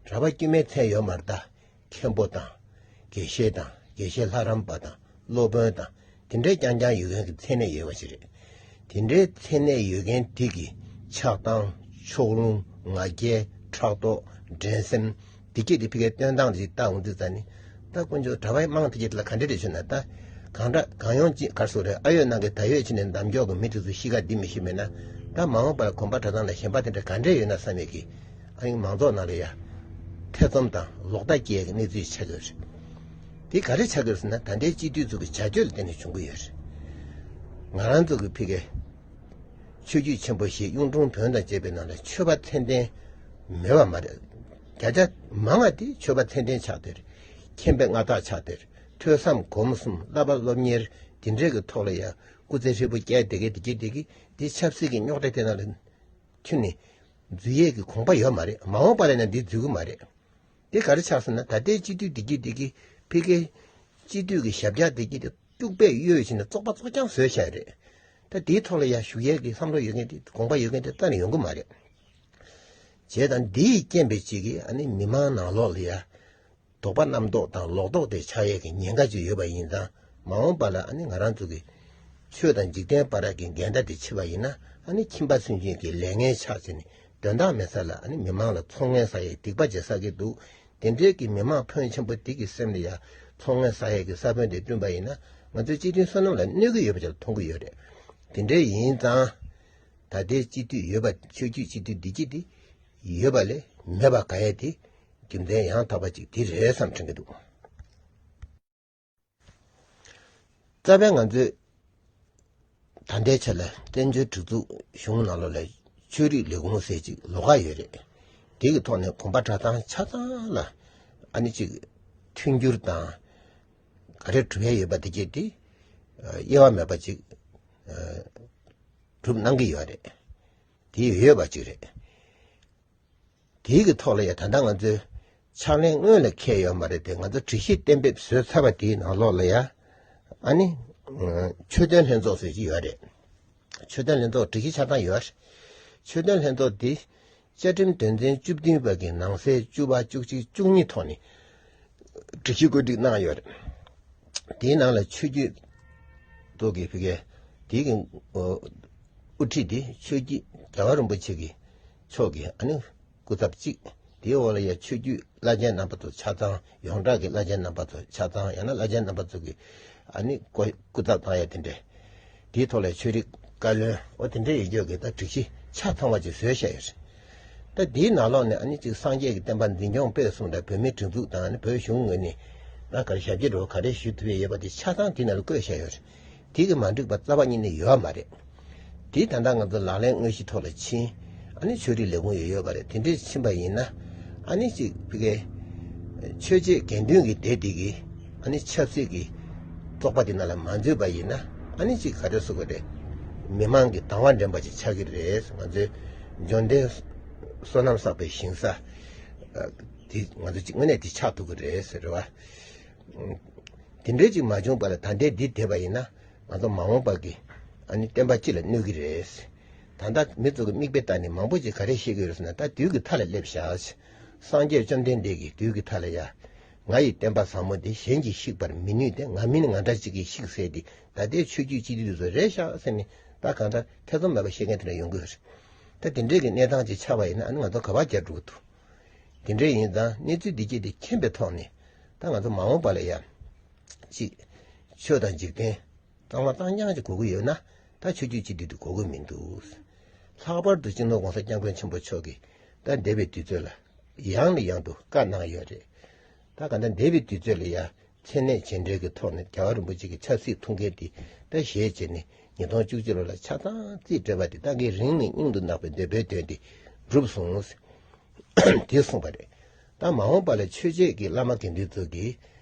གྲྭ་པ་དཀྱུས་མའི་མཚན་ཡོད་མ་རེད་ད། མཁན་པོ་དང་། དགེ་བཤེས་དང་། དགེ་བཤེས་ལྷ་རམས་པ་དང་། སློབ་དཔོན་དང་། དེ་འདྲའི་རྐྱང་རྐྱང་ཡོད་མཁན་གྱི་མཚན་གནས་ཡོད་པ་ཞིག་རེད། དེ་འདྲའི་མཚན་གནས་ཡོད་མཁན་དེ་གི་ཆགས་སྡང་། ཕྱོགས་ལྷུང་། ང་རྒྱལ། ཕྲག་དོག་འགྲན་སེམས། དེ་སྐད་དེ་ཕ་གིའི་སྟོན་སྟངས་ཅིག་བལྟ་འོང་དུས་ཙ་ནི། ད་དཀོན་མཆོག་གྲྭ་པའི་དམངས་དེ་གྱད་ལ་ག་འདྲ་རེད་ཞུ་ན། ད་གང་འདྲ་གང་ཡོང་ཅིག་གར་སོང་རེད། ཨ་ཡོད་ནང་གི་ད་ཡོད་ཕྱིན་ནས་འདམ་སྐྱོག་གི་མི་དེ་ཚོ་གཤིས་ཀ་འདི་མི་ཤེས་མེད་ན། ད་མ་འོངས་པར་གོམ་པ་གྲྭ་ཚང་ལ་ཞེན་པ་དེ་འདྲ་ག་འདྲ་ཡོད་ན་བསམ་ཡས་ཀྱི་ཨ་ཡིན་མང་ཚོགས་ནང་ལ་ཡ་ཐེ་ཚོམ་དང་ལོག་ལྟ་སྐྱེ་ཡས་ཀྱི་གནས་ཚུལ་ཆགས་ཡོད་རེད། དེ་ག་རེ་ཆགས་ཡོད་ཟེར་ན། ད་ལྟའི་སྤྱི་འཐུས་ཚོ་གི་བྱ་སྤྱོད་ལ་བརྟེན་ནས་བྱུང་གི་ཡོད་རེད། ང་རང་ཚོ་གི་ཕ་གིའི་ཆོས་བརྒྱུད་ཆེན་པོ་བཞི་གཡུང་དྲུང་བོན་དང་བཅས་པའི་ནང་ལ་ཆོས་པ་མཚན་ལྡན་མེད་པ་མ་རེད། བརྒྱ་ཆ་མང་བ་དེ་ཆོས་པ་མཚན་ལྡན་ཆགས་བསྡད་རེད། མཁྱེན་པའི་མངའ་བདག་ཆགས་བསྡད་རེད། ཐོས་བསམ་སྒོམ་གསུམ། བསླབ་པ་སློབ་གཉེར། དེ་འདྲའི་གི་ཐོག་ལ་ཡང་སྐུ་ཚེ་ཧྲིལ་པོ་བསྐྱལ་བསྡད་མཁན་དེ་གྱད་དེ་གིས་དེ་ཆབ་སྲིད་ཀྱི་རྙོག་དྲ་དེ་ནང་ལ་ཁྱོན་ནས་འཛུལ་ཡས་ཀྱི་དགོངས་པ་ཡོད་མ་རེད། མ་འོངས་པ་ལ་ཡང་འདི་འཛུལ་གི་མ་རེད། དེ་ག་རེ་ཆགས་ཟེར་ན། ད་ལྟའི་སྤྱི་འཐུས་དེ་གྱད་དེ་གིས་ཕ་གིའི་སྤྱི་འཐུས་ཀྱི་ཞབས་བཀྱག་དེ་གྱད་དེ་གཏུག་པས་གཡོལ་བྱས་ནས་བཙོག་པ་བཙོག་རྐྱང་བཟོས་བཞག་རེད། ད་དེའི་ཐོག་ལ་ཡ་ཞུགས་ཡས་ཀྱི་བསམ་བློ་ཡོད་མཁན་དེ། དགོངས་པ་ཡོད་མཁན་དེ་རྩ་ནས་ཡོང་གི་མ་རེད། བྱས་ཙང་འདིའི་རྐྱེན་པས་ཅིག་གིས་ཨ་ནི་མི་མང་ནང་ལོགས་ལ་ཡ་དོགས་པ་རྣམ་རྟོག་དང་ལོག་རྟོག་དེ་ཆགས་ཡས་ཀྱི་ཉེན་ཁ་ཅིག་ཡོད་པ་ཡིན་ཙང་། མ་འོངས་པ་ལ་ཨ་ནི་ང་རང་ཚོ་གི་ཆོས་དང་འཇིག་རྟེན་བར་གྱི་འགལ་ཟླ་དེ་ཕྱེ་བ་ཡིན་ན། ཨ་ནི་ཁྱིམ་པ་སུན་འབྱིན་གྱི་ལས་ངན་ཆགས་བྱས་ནས་དོན་དག་མེད་ས་ལ་ཨ་ནི་མི་མང་ལ་ཚོགས་ངན་བསགས་ཡས་སྡིག་པ་བྱེད་ས་གི་འདུག། དེ་འདྲའི་གི་མི་མང་ཕོན་ཆེན་པོ་དེ་གི་སེམས་ལ་ཡ་ཚོགས་ངན་བསགས་ཡས་ཀྱི་ས་བོན་དེ་བསྐྲུན་པ་ཡིན་ན། ང་ཚོའི་སྤྱི་མཐུན་བསོད་ནམས་ལ་གནོད་ཀྱི་ཡོད་པ་ཅིག་མཐོང་གི་ཡོད་རེད། དེ་འདྲའི་ཡིན་ཙང་། ད་ལྟའི་སྤྱི་འཐུས་ཡོད་པ། ཆོས་བརྒྱུད་སྤྱི་འཐུས་འདི་གྱད་དེ་ཡོད་པ་ལས་མེད་པ་དགའ་ཡས་དེ་རྒྱུ་མཚན་ཡང་དག་པ་ཅིག་དེ་རེད་བསམ་དྲན་གྱི་འདུག། རྩ་བའི་ང་ཚོའི་ད་ལྟའི་ཆ་ལ་བཙན་བྱོལ་སྒྲིག་འཛུགས་གཞུང་ནང་ལོགས་ལ་ཆོས་རིག་ལས་ཁུངས་ཟེར་ཅིག་ལོགས་ཀ་ཡོད་རེད། དེ་གི་ཐོག་ནས་གོམ་པ་གྲྭ་ཚང་ཆ་ཚང་ལ་ཨ་ནི་ཅིག་མཐུན་འགྱུར་དང་ག་རེ་སྒྲུབ་ཡས་ཡོད་པ་དེ་གྱད་དེ་དབྱེ་བ་མེད་པ་ཅིག་སྒྲུབ་གནང་གི་ཡོད་རེད། དེ་ཡོད་པ་ཅིག་རེད། དེའི་གི་ཐོག་ལ་ཡ་ད་ལྟ་ང་ཚོའི་ཕྱག་ལེན་དངོས་ལ་འཁེལ་ཡོད་མ་རེད་དེ། ང་ཚོ་སྒྲིག་གཞི་གཏན་འབེབས་བཟོས་ཚར་བ་དེའི་ནང་ལོགས་ལ་ཡ་ཨ་ནི་ཆོས་དོན་ལྷན་ཚོགས་ཟེར་གྱི་ཡོད་རེད། ཆོས་དོན་ལྷན་ཚོགས་སྒྲིག་གཞི་ཆ་ཚང་ཡོད་རེད། ཆོས་དོན་ལྷན་ཚོགས་དེ་བཅའ་ཁྲིམས་དོན་ཚན་བཅུ་བདུན་པ་གི་ནང་གསེས་བཅུ་པ། བཅུ་གཅིག། བཅུ་གཉིས་ཐོག་ནས་སྒྲིག་གཞི་བཀོད་སྒྲིག་གནང་ཡོད་རེད། དེའི་ནང་ལ་ཆོས་བརྒྱུད་ཚོགས་ཀྱི་ཕ་གིའི་དེའི་གི་དབུ་ཁྲིད་དེ་ཆོས་བརྒྱུད་རྒྱལ་བ་རིན་པོ་ཆེ་གི་མཆོག་གི་ཨ་ནི་སྐུ་ཚབ་གཅིག། དེའི་འོག་ལ་ཡ་ཆོས་བརྒྱུད་བླ་ཆེན་རྣམ་པ་ཚོ་ཆ་ཚང་། ཡོངས་གྲགས་ཀྱི་བླ་ཆེན་རྣམ་པ་ཚོ་ཆ་ཚང་། ཡང་ན་བླ་ཆེན་རྣམ་པ་ཚོ་གི་ཨ་ནི་སྐུ་སྐུ་ཚབ་བཏང་ཡ་དེ་འདྲས། དེའི་ཐོག་ལ་ཆོས་རིག་བཀའ་བློན། འོ་དེ་འདྲས་ཡོད་རྒྱུ་གི་ད་སྒྲིག་གཞི་ཆ་ཚང་བ་ཅིག་བཟོས་བཞག་ཡོད་རེད། ད་དེའི་ནང་ལོགས་ནས་ཨ་ནི་ཅིག་སངས་རྒྱས་ཀྱི་བསྟན་པ་འཛིན་སྐྱོང་སྤེལ་གསུམ་དང་། བོད་མིའི་སྒྲིག་འཛུགས་དང་ཨ་ནི་བོད་གཞུང་ངོས་ནས་ད་ག་རེ་ཞབས་ཕྱི་འདྲ་བོ་ག་རེ་ཞུ་ཐུབ་ཡས་ཡོད་པ་དེ་ཆ་ཚང་དེའི་ནང་ལ་བཀོད་བཞག་ཡོད་རེད། དེ་གི་མ་འགྲིག་པ་རྩ་བ་ཉིད་ནས་ཡོད་མ་རེད། དེ་ད་ལྟ་ང་ཚོ་ལག་ལེན་དངོས་གཞི་ཐོག་ལ་ཕྱིན། ཨ་ནི་ཆོས་རིག་ལས་ཁུངས་ཡོད་ཡོད་པ་རེད། དེ་འདྲས་ཕྱིན་པ་ཡིན་ན་ཨ་ནི་ཅིག་ཕ་གིའི་ཆོས་བྱེད་དགེ་འདུན་གྱི་སྡེ་འདི་གིས་ཨ་ནི་ཆབ་སྲིད་ཀྱི་བཙོག་པ་དེ་ནང་ལ་མ་འཛུལ་བ་ཡིན་ན། ཨ་ནི་ཅིག་ག་རེ་ཟེར་དགོས་རེད། མི་མང་གི་དང་བ་འདྲེན་པ་ཅིག་ཆགས་ཀྱི་རེད། ང་ཚོའི་འབྱོར་ལྡན་ བསོད་ནམས་བསགས་པའི་ཞིང་ས་དེ་ང་ཚོ་གཅིག་དངོས་གནས་དེ་ཆགས་ཐུབ་ཀྱི་རེད་ཟེར་རེད་བ། དེ་འདྲའི་ཅིག་མ་བྱུང་བ་ལ་ད་ལྟའི་འདི་བསྡད་པ་ཡིན་ན་ང་ཚོ་མ་འོངས་པ་གི་ཨ་ནི་བསྟན་པ་སྤྱི་ལ་གནོད་ཀྱི་རེད། ད་ལྟ་མི་ཚོ་གི་མིག་དཔེ་ལྟ་ནས་མང་པོ་ཅིག་ག་རེ་བཤད་ཀྱི་ཡོད་ཟེར་ན། ད་དུས་ཀྱི་མཐའ་ལ་སླེབས་བཞག་སངས་རྒྱས་བཅོམ་ལྡན་འདས་ཀྱིས་དུས་ཀྱི་མཐའ་ལ་ཡ། ང་ཡི་བསྟན་པ་ཟབ་མོ་འདི་གཞན་གྱིས་བཤིག་པར་མི་ནུས་ཏེ། ང་མིན་ང་འདྲ་གཅིག་གིས་བཤིག་ཟེར་ཏེ། ད་ལྟའི་ཆོས་བརྒྱུད་སྤྱི་འཐུས་དེ་ཚོ་རེད་ཤག་ཟེར་ནས་ད་གང་ལྟར་ཐེ་ཚོམ་མེད་པར་བཤད་མཁན་དེ་འདྲ་ཡོང་གི་ཡོད་རེད། ད་དེ་འདྲའི་གི་གནས་སྟངས་ཅིག་ཆགས་པ་ཡིན་ན་ཨ་ནི་ང་ཚོ་ག་པར་རྒྱག་འགྲོ་གི་འདུག་དེ་འདྲའི་ཡིན་ཙང་གནས་ཚུལ་འདི་སྐྱེས་དེ་མཁྱེན་པའི་ཐོག་ནས་ད་ང་ཚོ་མ་འོངས་པ་ལ་ཡ་ཅིག་ཆོས་དང་འཇིག་རྟེན་གཙང་མ་གཙང་རྐྱང་ཅིག་དགོས་ཀྱི་ཡོད་ན་ད་ཆོས་བརྒྱུད་སྤྱི་འཐུས་དེ་དགོས་ཀྱི་མི་འདུག་ལྷག་པར་དུ་སྤྱི་ནོར་༸གོང་ས་༸སྐྱབས་མགོན་ཆེན་པོ་མཆོག་གིས་ད་འདས་པའི་དུས་ཚོད་ལ་ཡང་ནས་ཡང་དུ་བཀའ་གནང་ཡོད་རེད། ད་གང་ལྟར་འདས་པའི་དུས་ཚོད་ལ་ཡ་མཚན་གནས་རྗེས་འབྲེལ་གྱི་ཐོག་ནས་རྒྱལ་བ་རིན་པོ་ཆེ་གི་ཆབ་སྲིད་ཐུགས་འགན་དེ་ད་བཞེས་བྱས་ནས་ཉིས་སྟོང་བཅུ་གཅིག་ལོ་ལ་ཆ་ཚང་རྩིས་སྤྲད་པ་དེ་ད་གིན་རིང་ནས་སྙིང་དུ་བརྣག་པའི་འདོད་པའི་དོན་དེ་འགྲུབ་སོང་། དེ་གསུངས་པ་རེད། ད་མ་འོངས་པ་ལ་ཆོས་བྱེད་ཀྱི་བླ་མ་དགེ་འདུན་ཚོ་གིས་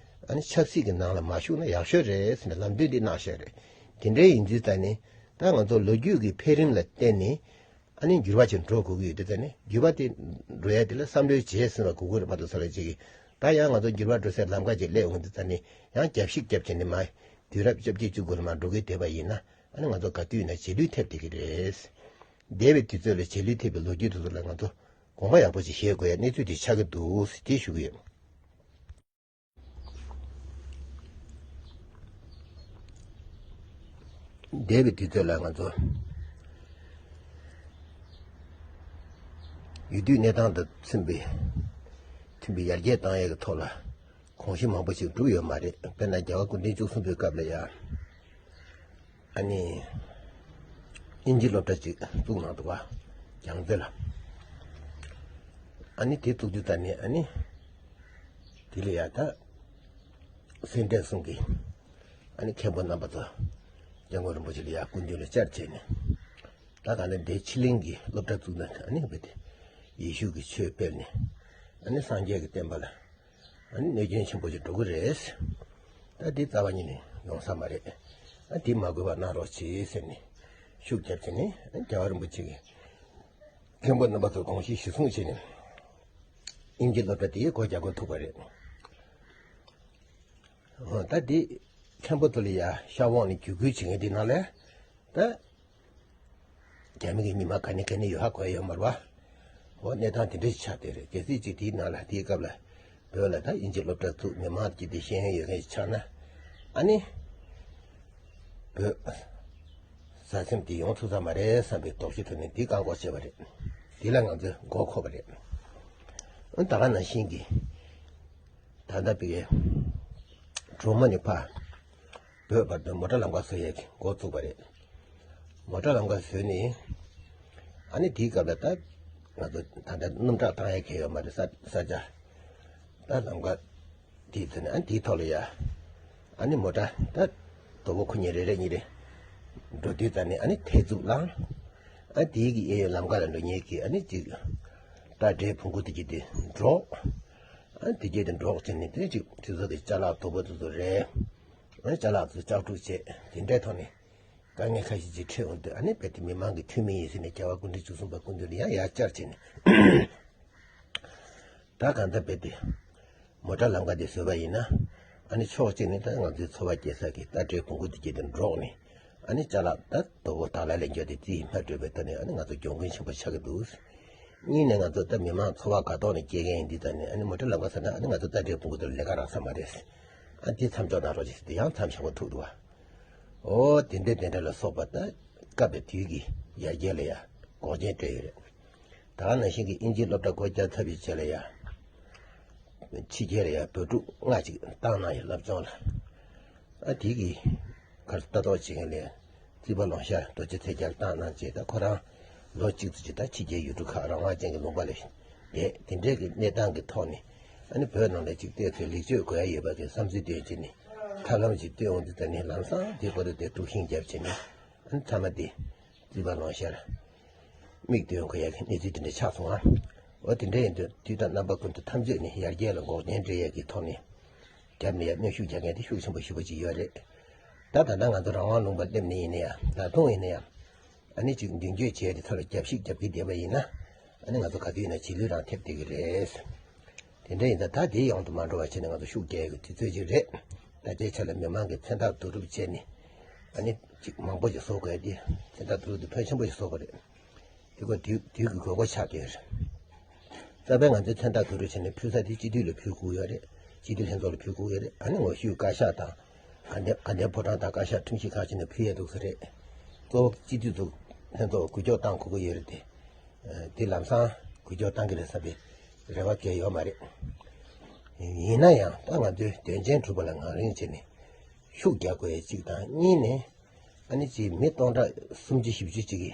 ཨ་ནི་ཆབ་སྲིད་ཀྱི་ནང་ལ་མ་ཞུགས་ན་ཡག་ཤོས་རེད་ཟེར་ནས་ལམ་སྟོན་འདི་གནང་བཞག་རེད། དེ་འདྲའི་ཡིན་དུས་ད་ནི་ད་ང་ཚོ་ལོ་རྒྱུས་ཀྱི་འཕེལ་རིམ་ལ་བརྟེན་ནས་ཨ་ནི་འགྱུར་བ་ཅིག་འགྲོ་དགོས་ཀྱི་ཡོད་དུས་ད་ནི་འགྱུར་བ་དེ་འགྲོ་ཡ་དེ་ལ་བསམ་བློའི་རྗེས་ཟིན་པ་དགོས་ཀྱི་རེད་མ་གཏོགས་ས་ལ་ཅིག་གིས་ད་ཡང་ང་ཚོ་འགྱུར་བ་འགྲོ་སའི་ལམ་ཁ་ཅིག་སླེབས་འོང་དུས་ད་ནི་ཡང་རྒྱབ་བཤིག་རྒྱབ་བྱས་ནས་མ་དུས་རབས་བཅོ་བརྒྱད་བཅུ་དགུ་ལ་མ་འགྲོ་གི་བསྡད་པ་ཡིན་ན་ཨ་ནི་ང་ཚོ་ག་དུས་ཡིན་ན་རྗེས་ལུས་ཐེབས་བསྡད་ཀྱི་རེད། འདས་པའི་དུས་ཚོད་ལ་རྗེས་ལུས་ཐེབས་པའི་ལོ་རྒྱུས་དེ་ཚོ་ལ་ང་ཚོ་དགོངས་པ་ཡག་པོ་ཅིག་བཞེས་དགོས་ཡ་གནས་ཚུལ་དེ་ཆགས་ཀྱི་འདུག་ཟེར་དེ་ཞུ་གི་ཡོད། འདས་པའི་དུས་ཚོད་ལ་ང་ཚོ་ཡུལ་དུས་གནས་སྟངས་དང་མཐུན་པའི་མཐུན་པའི་ཡར་རྒྱས་བཏང་ཡས་ཀྱི་ཐོག་ལ་གོམས་གཤིས་མང་པོ་ཞིག་གྲུབ་ཡོད་མ་རེད། དཔེར་ན་རྒྱལ་བ་སྐུ་ཕྲེང་བཅུ་གསུམ་པའི་སྐབས་ལ་ཡ། ཨ་ནི། དབྱིན་ཇི་སློབ་གྲྭ་ཅིག་བཙུགས་གནང་འདུག་བ། རྒྱལ་རྩེ་ལ། ཨ་ནི་དེ་བཙུགས་དུས་ད་ནི་ཨ་ནི། དེ་ལ་ཡ་ད། སེ་འབྲས་གསུམ་གྱི། ཨ་ནི་མཁན་པོ་རྣམ་པ་ཚོ། སྐྱབས་མགོན་རིན་པོ་ཆེ་ལ་ཡ་སྐུ་མདུན་ལ་བཅར་བྱས་ནས། ད་ག་ནས་འདིའི་ཕྱི་གླིང་གི་སློབ་གྲྭ་བཙུགས་ན་ཨ་ནི་བས་ཏེ། ཡེ་ཤུ་གི་ཆོས་སྤེལ་ནས། ཨ་ནི་སངས་རྒྱས་ཀྱི་བསྟན་པ་ལ། ཨ་ནི་གནོད་སྐྱོན་ཆེན་པོ་ཞིག་འགྲོ་གི་རེད། ད་འདི་རྩ་བ་ཉིད་ནས་ཡོང་ས་མ་རེད། ཨ་འདི་མ་དགོས་པ་གནང་རོགས་གྱིས་ཟེར་ནས་ཤུགས་བརྒྱབ་བྱས་ནས་ཨ་རྒྱལ་བ་རིན་པོ་ཆེ་གིས་མཁན་པོ་རྣམ་པ་ཚོར་དགོངས་གཞི་གཞིར་བཟུང་བྱས་ནས་དབྱིན་ཇི་སློབ་གྲྭ་དེའི་སྒོ་རྒྱག་དགོས་ཐུག་པ་རེད། འོ་ད་འདི་མཁན་པོ་ཚོ་ལ་ཡ་ཤ་བོང་ནས་བརྒྱུད་སྐུལ་བྱེད་མཁན་འདི་ནང་ལ་ད། རྒྱ་མི་གི་ཉི་མ་ག་ནས་ག་ནས་ཡོད་ཧ་གོ་ཡ་ཡོད་མ་རེད་བ། འོ་གནས་སྟངས་དེ་འདྲ་ཞིག་ཆགས་བསྡད་རེད། གལ་སྲིད་ཅིག་དེའི་ནང་ལ་དེའི་སྐབས་ལ་བོད་ལ་ད་དབྱིན་ཇི་སློབ་གྲྭ་བཙུགས་མི་མང་གི་དེ་ཤེས་ཡོན་ཡོད་མཁན་ཞིག་ཆགས་ན་ཨ་ནི་བོད་ཟ་སེམས་དེ་ཡོང་ཐུབ་ས་མ་རེད་བསམ་པའི་དོགས་གཞི་ཐོག་ནས་དེ་བཀག་འགོག་བྱས་པ་རེད། དེ་ལ་ང་ཚོས་མགོ་འཁོར་བ་རེད། ཨ་ད་ག་ནང་བཞིན་གྱི། ད་ལྟ་བི་གའི་གྲོ་མོ་ནས་ཕ་བོད་བར་དུ་མོ་ཊ་ལམ་ཁ་བཟོ་ཡས་ཀྱི་འགོ་བཙུགས་པ་རེད། མོ་ཊ་ལམ་ཁ་བཟོས་ནས་ཨ་ནི་དེའི་སྐབས་ལ་ད་ང་ཚོ་ད་ལྟ་སྣུམ་བྲག་བཏང་ཡས་གལ་ཡོད་མ་རེད། ས་ས་ཆ་ད་ལམ་ཁ་དེའི་ཚེ་ནས་ཨ་ནི་དེའི་ཐོག་ལ་ཡ་ཨ་ནི་མོ་ཊ་ད་དོ་པོ་ཁོ་གཉིས་རེ་རེ་གཉིས་རེ་འགྲོ་དུས་ད་ནི་ཨ་ནི་ཐེ་ཚུབ་ལངས། ཨ་དེའི་གི་གཡས་གཡོན་ལམ་ཁ་ལ་འགྲོ་མཁན་གྱི་ཨ་ནི་ཅིག་རྟ་དྲེལ་བོང་གུ་དེ་གྱིས་དེ་འདྲོགས། ཨ་དེ་གྱིས་དེ་འདྲོགས་བྱས་ནས་དེ་ཅིག་དེ་ཚོ་དེ་ཅ་ལག་དོ་པོ་དེ་ཚོ་རེད། ཨ་ཅ་ལག་ཚོ་ལྕགས་སྒྲུག་བྱས་དེ་འདྲའི་ཐོག་ནས་དཀའ་ངལ་ཁ་ཤས་ཅིག་འཕྲད་འོང་དུས་ཨ་ནི་རྦད་དེ་མི་མང་གི་འཐུས་མི་ཡིན་ཟེར་ནས་རྒྱལ་བ་སྐུ་ཕྲེང་བཅུ་གསུམ་པ་སྐུ་མདུན་ལ་ཡང་ཡར་བཅར་བྱས་ནས། ད་གང་ལྟར་རྦད་དེ་མོ་ཊ་ལམ་ཁ་དེ་བཟོས་པ་ཡིན་ན་ཨ་ནི་ཕྱོགས་གཅིག་ནས་ད་ང་ཚོའི་འཚོ་བ་སྐྱེལ་ས་གི་རྟ་དྲེལ་བོང་གུ་དེ་གྱིས་དེ་འདྲོགས་ནས་ཨ་ནི་ཅ་ལག་ད་དོ་པོ་དག་ལ་ལེན་རྒྱུ་དེ་རྩིས་མ་སྤྲོད་པའི་ཐོག་ནས་ཨ་ནི་ང་ཚོ་གྱོང་གུན་ཆེན་པོ་ཆགས་ཀྱི་འདུག་གཉིས་ནས་ང་ཚོ་ད་མི་མང་འཚོ་བ་དགའ་ཐོག་ནས་སྐྱེལ་མཁན་ཡིན་དུས་ད་ནི་ཨ་ནི་མོ་ཊ་ལམ་ཁ་ཟེར་ན་ཨ་ནི་ང་ཚོ་རྟ་དྲེལ་བོང་གུ་དེ་ལས་ཀ་རག་ས་མ་རེད། ཨ་དེ་མཚམས་འཇོག་གནང་རོགས་ཞེས་དེ་ཡང་མཚམས་བཞག་པ་ཐུག་འདུག་བ། ཨོ་དེ་འདྲ་དེ་འདྲ་ལ་སོགས་པ་ད་སྐབས་དང་དུས་ཀྱི་ཡར་རྒྱས་ལ་ཡ་འགོག་རྐྱེན་སྤྲད་ཡོད་རེད། ད་ག་ནང་བཞིན་གྱི་དབྱིན་ཇིའི་སློབ་གྲྭ་སྒོ་བརྒྱབ་ཚར་བའི་རྗེས་ལ་ཡ། ཕྱི་རྒྱལ་ལ་ཡ་བོད་ཕྲུག་ལྔ་ཅིག་བཏང་གནང་ཡོད་སློབ་སྦྱོང་ལ། ཨ་དེ་གི་གར་ལྟ་རྟོག་བྱེད་མཁན་ལས་རྩིས་པ་ལོང་ཤར་རྡོ་རྗེ་ཚེ་རྒྱལ་བཏང་གནང་རྗེས་ད་ཁོ་རང་ལོ་གཅིག་ཙམ་ཅིག་ད་ཕྱི་རྒྱལ་ཡུལ་གྲུ་ཁག་རང་དབང་ཅན་གྱི་ལུང་པ་ལ་བསྡད་དེ་འདྲའི་གི་གནས་སྟངས་ཀྱི་ཐོག་ནས་ཨ་ནི་བོད་ནང་ལ་ཅིག་ལྟོས་ཚོད་ལེགས་བཅོས་དགོས་ཡ་ཡོད་པ་གི་བསམ་ཚུལ་བཏོན་བྱས་ནས་ཐབས་ལམ་ཅིག་བཏོན་འོང་དུས་ད་ནི་ལམ་སང་དེ་སྐོར་དུ་དེ་དཀྲུག་ཤིང་བརྒྱབ་བྱས་ནས་ཨ་ནི་ཚང་མ་དེ་རྩིས་པ་ལོང་ཤར། མིག་ལྟོས་དགོས་ཡ་གི་གནས་ཚུལ་དེ་འདྲ་ཆགས་སོང་ཨ། འོ་དེ་འདྲ་ཡིན་དུས་དུས་དང་རྣམ་པ་ཀུན་ཏུ་འཐབ་རྩོད་ནི་ཡར་རྒྱས་ལ་འགོག་རྐྱེན་སྤྲད་ཡས་ཀྱི་ཐོག་ནས་རྒྱབ་ནས་ཡར་གནོན་ཤུགས་རྒྱག་མཁན་དེ་ཤུགས་ཆེན་པོ་ཞེ་པོ་ཅིག་ཡོད་རེད། ད་ད་ལྟ་ང་ཚོ་རང་དབང་ལུང་པར་སླེབས་ནས་ཡིན་ན་ཡང་ད་དུང་ཡིན་ན་ཡང་ཨ་ནི་ཅིག་མདུན་སྐྱོད་བྱས་ཏེ་ཚུར་རྒྱབ་བཤིག་རྒྱབ་ཀྱི་བསྡད་པ་ཡིན་ན་ ཨ་ནི་ང་ཚོ་ག་དུས་ཡིན་ན་རྗེས་ལུས་རང་ཐེབས་བསྡད་ཀྱི་རེད། དེ་འདྲ་ཡིན་ཙང་ད་དེའི་ཡོང་དུ་མ་འགྲོ་བ་བྱས་ནས་ང་ཚོ་ཤུགས་རྒྱག་ཡག་གི་དུས་ཚོད་ཅིག་རེད། ད་ལྟའི་ཆ་ལ་མི་མང་གི་མཚན་རྟགས་བསྡུ་རུབ་བྱས་ནས་ཨ་ནི་ཅིག་མང་པོ་ཞིག་བཟོ་དགོས་ཏེ། མཚན་རྟགས་བསྡུ་རུབ་དེ་ཕོན་ཆེན་པོ་ཞིག་བཟོ་དགོས་རེད། དེ་ཀོ་དུས་དུས་ཀྱི་དགོས་མཁོ་ཆགས་བསྡད་ཡོད་རེད། རྩ་བའི་ང་ཚོའི་མཚན་རྟགས་བསྡུ་རུབ་བྱས་ནས་ཕུལ་ས་དེ་སྤྱི་འཐུས་ལ་ཕུལ་དགོས་ཡོད་རེད། སྤྱི་འཐུས་ལྷན་ཚོགས་ལ་ཕུལ་དགོས་ཡོད་རེད། ཨ་ནི་ངོ་བཤུས་བཀའ་ཤག་དང་། དགའ་ལྡན་དགའ་ལྡན་ཕོ་བྲང་དང་བཀའ་ཤག་ཁྲིམས་ཞིབ་ཁག་ཅིག་ནས་ཕུལ་ཡས་འདུག་ས་རེད། གཙོ་བོ་སྤྱི་འཐུས་ཚོ་ལྷན་ཚོགས་འགུལ་སྐྱོད་གཏང་དགོས་ཀྱི་ཡོད་རེད་དེ། དེ་ལམ་སང་འགུལ་སྐྱོད་གཏང་གི་རེད་བསམ་པའི་རེ་བ་གང་ཡང་ཡོད་མ་རེད། ཡིན་ན་ཡང་ད་ང་ཚོའི་དོན་ཆེན་གྲུབ་པ་ལ་ངང་རིང་བྱས་ནས་ཤུགས་རྒྱག་དགོས་ཡས་གཅིག་དང་། གཉིས་ནས་ཨ་ནི་ཅིག་མི་སྟོང་ཕྲག་སུམ་ཅུ་བཞི་བཅུ་ཅིག་གི་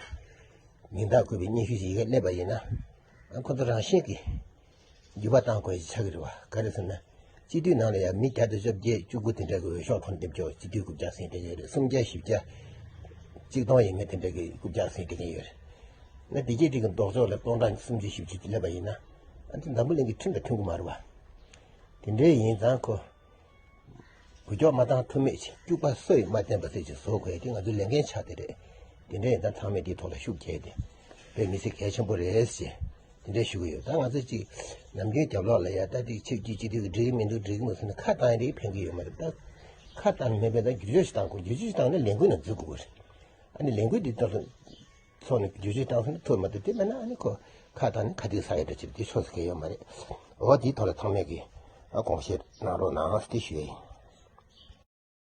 མིང་རྟགས་བཀོད་པའི་སྙན་ཞུ་ཞིག་ཡི་གེ་སླེབས་པ་ཡིན་ན། ཨ་ཁོ་ཚོ་རང་བཞིན་གྱིས་འགྱུར་བ་གཏང་དགོས་ཡས་ཆགས་ཀྱི་རེད་བ། ག་རེ་ཟེར་ན། སྤྱི་འཐུས་ནང་ལ་ཡང་མི་བརྒྱ་དང་བཅོ་བརྒྱད་བཅུ་དགུ་དེ་འདྲ་གི་འོས་ཤོག་ཐོན་སྡོད་ཀྱི་ཡོད། སྤྱི་འཐུས་དགུ་བརྒྱ་ཟིན་བསྡད་ཀྱི་ཡོད་རེད། སུམ་བརྒྱ་བཞི་བརྒྱ་གཅིག་སྟོང་ཡས་མས་དེ་འདྲ་གི་དགུ་བརྒྱ་ཟིན་བསྡད་ཀྱི་ཡོད་རེད། ང་བདེ་སྐྱིད་སྒྲིག་གི་ལྡོག་ཕྱོགས་ལ་སྟོང་ཕྲག་སུམ་ཅུ་བཞི་བཅུ་སླེབས་པ་ཡིན་ན། ཨ་འདི་འཛམ་བུ་གླིང་གི་ཁྲིམས་དང་མཐུན་གྱི་མ་རེད་བ། དེ་འདྲའི་ཡིན་ཙང་ཁོ། འགུལ་སྐྱོད་མ་བཏང་ཐུབ་མེད་ཅིག་སྐྱུག་པ་སོ་ཡིས་མ་བསྟན་པ་ཟེར་ཅིག་བཟོ་དགོས་དེ་ང་ཚོའི་ལས་འགན་ཆགས་བསྡད་རེད། དེ་འདྲ་ཡིན་ཙང་ཚང་མས་དེའི་ཐོག་ལ་ཤུགས་རྒྱག་དེ་དཔེ་མི་སྲིད་གལ་ཆེན་པོ་རེད་ཅེས་དེ་འདྲ་ཞུ་གི་ཡོད། ད་ང་ཚོ་ཅིག་ནམ་རྒྱུན་རྒྱབ་ལོགས་ལ་ཡ་ད་དེ་ཆེ་རྒྱུ་ཅི་དེ་གི་འགྲིག་གི་མི་འདུག་འགྲིག་གི་མི་འདུག་ཟེར་ནས་ཁ་བཏང་ཡ་དེ་ཕན་གི་ཡོད་མ་རེད། ད་ཁ་བཏང་ནས་མེད་པས་ད་བསྒྱུར་བཅོས་ཤིག་བཏང་དགོས། བསྒྱུར་བཅོས་ཤིག་བཏང་ན་ལས་འགུལ་ནང་འཛུལ་དགོས་ཀྱི་རེད། ཨ་ནི་ལས་འགུལ་འདི་ལྟར་དུ་ཚོགས་ནས་བསྒྱུར་བཅོས་བཏང་ཟིན་ན་ཐུབ་མ་ཐུབ་དེ་མེད་ན། ཨ་ནི་ཁོ་ཁ་བཏང་ནས་ཁ་ཐུག་ས་ཡ་འདྲ་ཅིག་དེ་ཆོག་ས་གལ་ཡོད་མ་རེད། འོ་དེའི་ཐོག་ལ་ཚང་མས་ཀྱི་ཨ་དགོངས་བཞེས་གནང་རོགས་གནང་ཟེར་དེ་ཞུ་ཡ་ཡིན།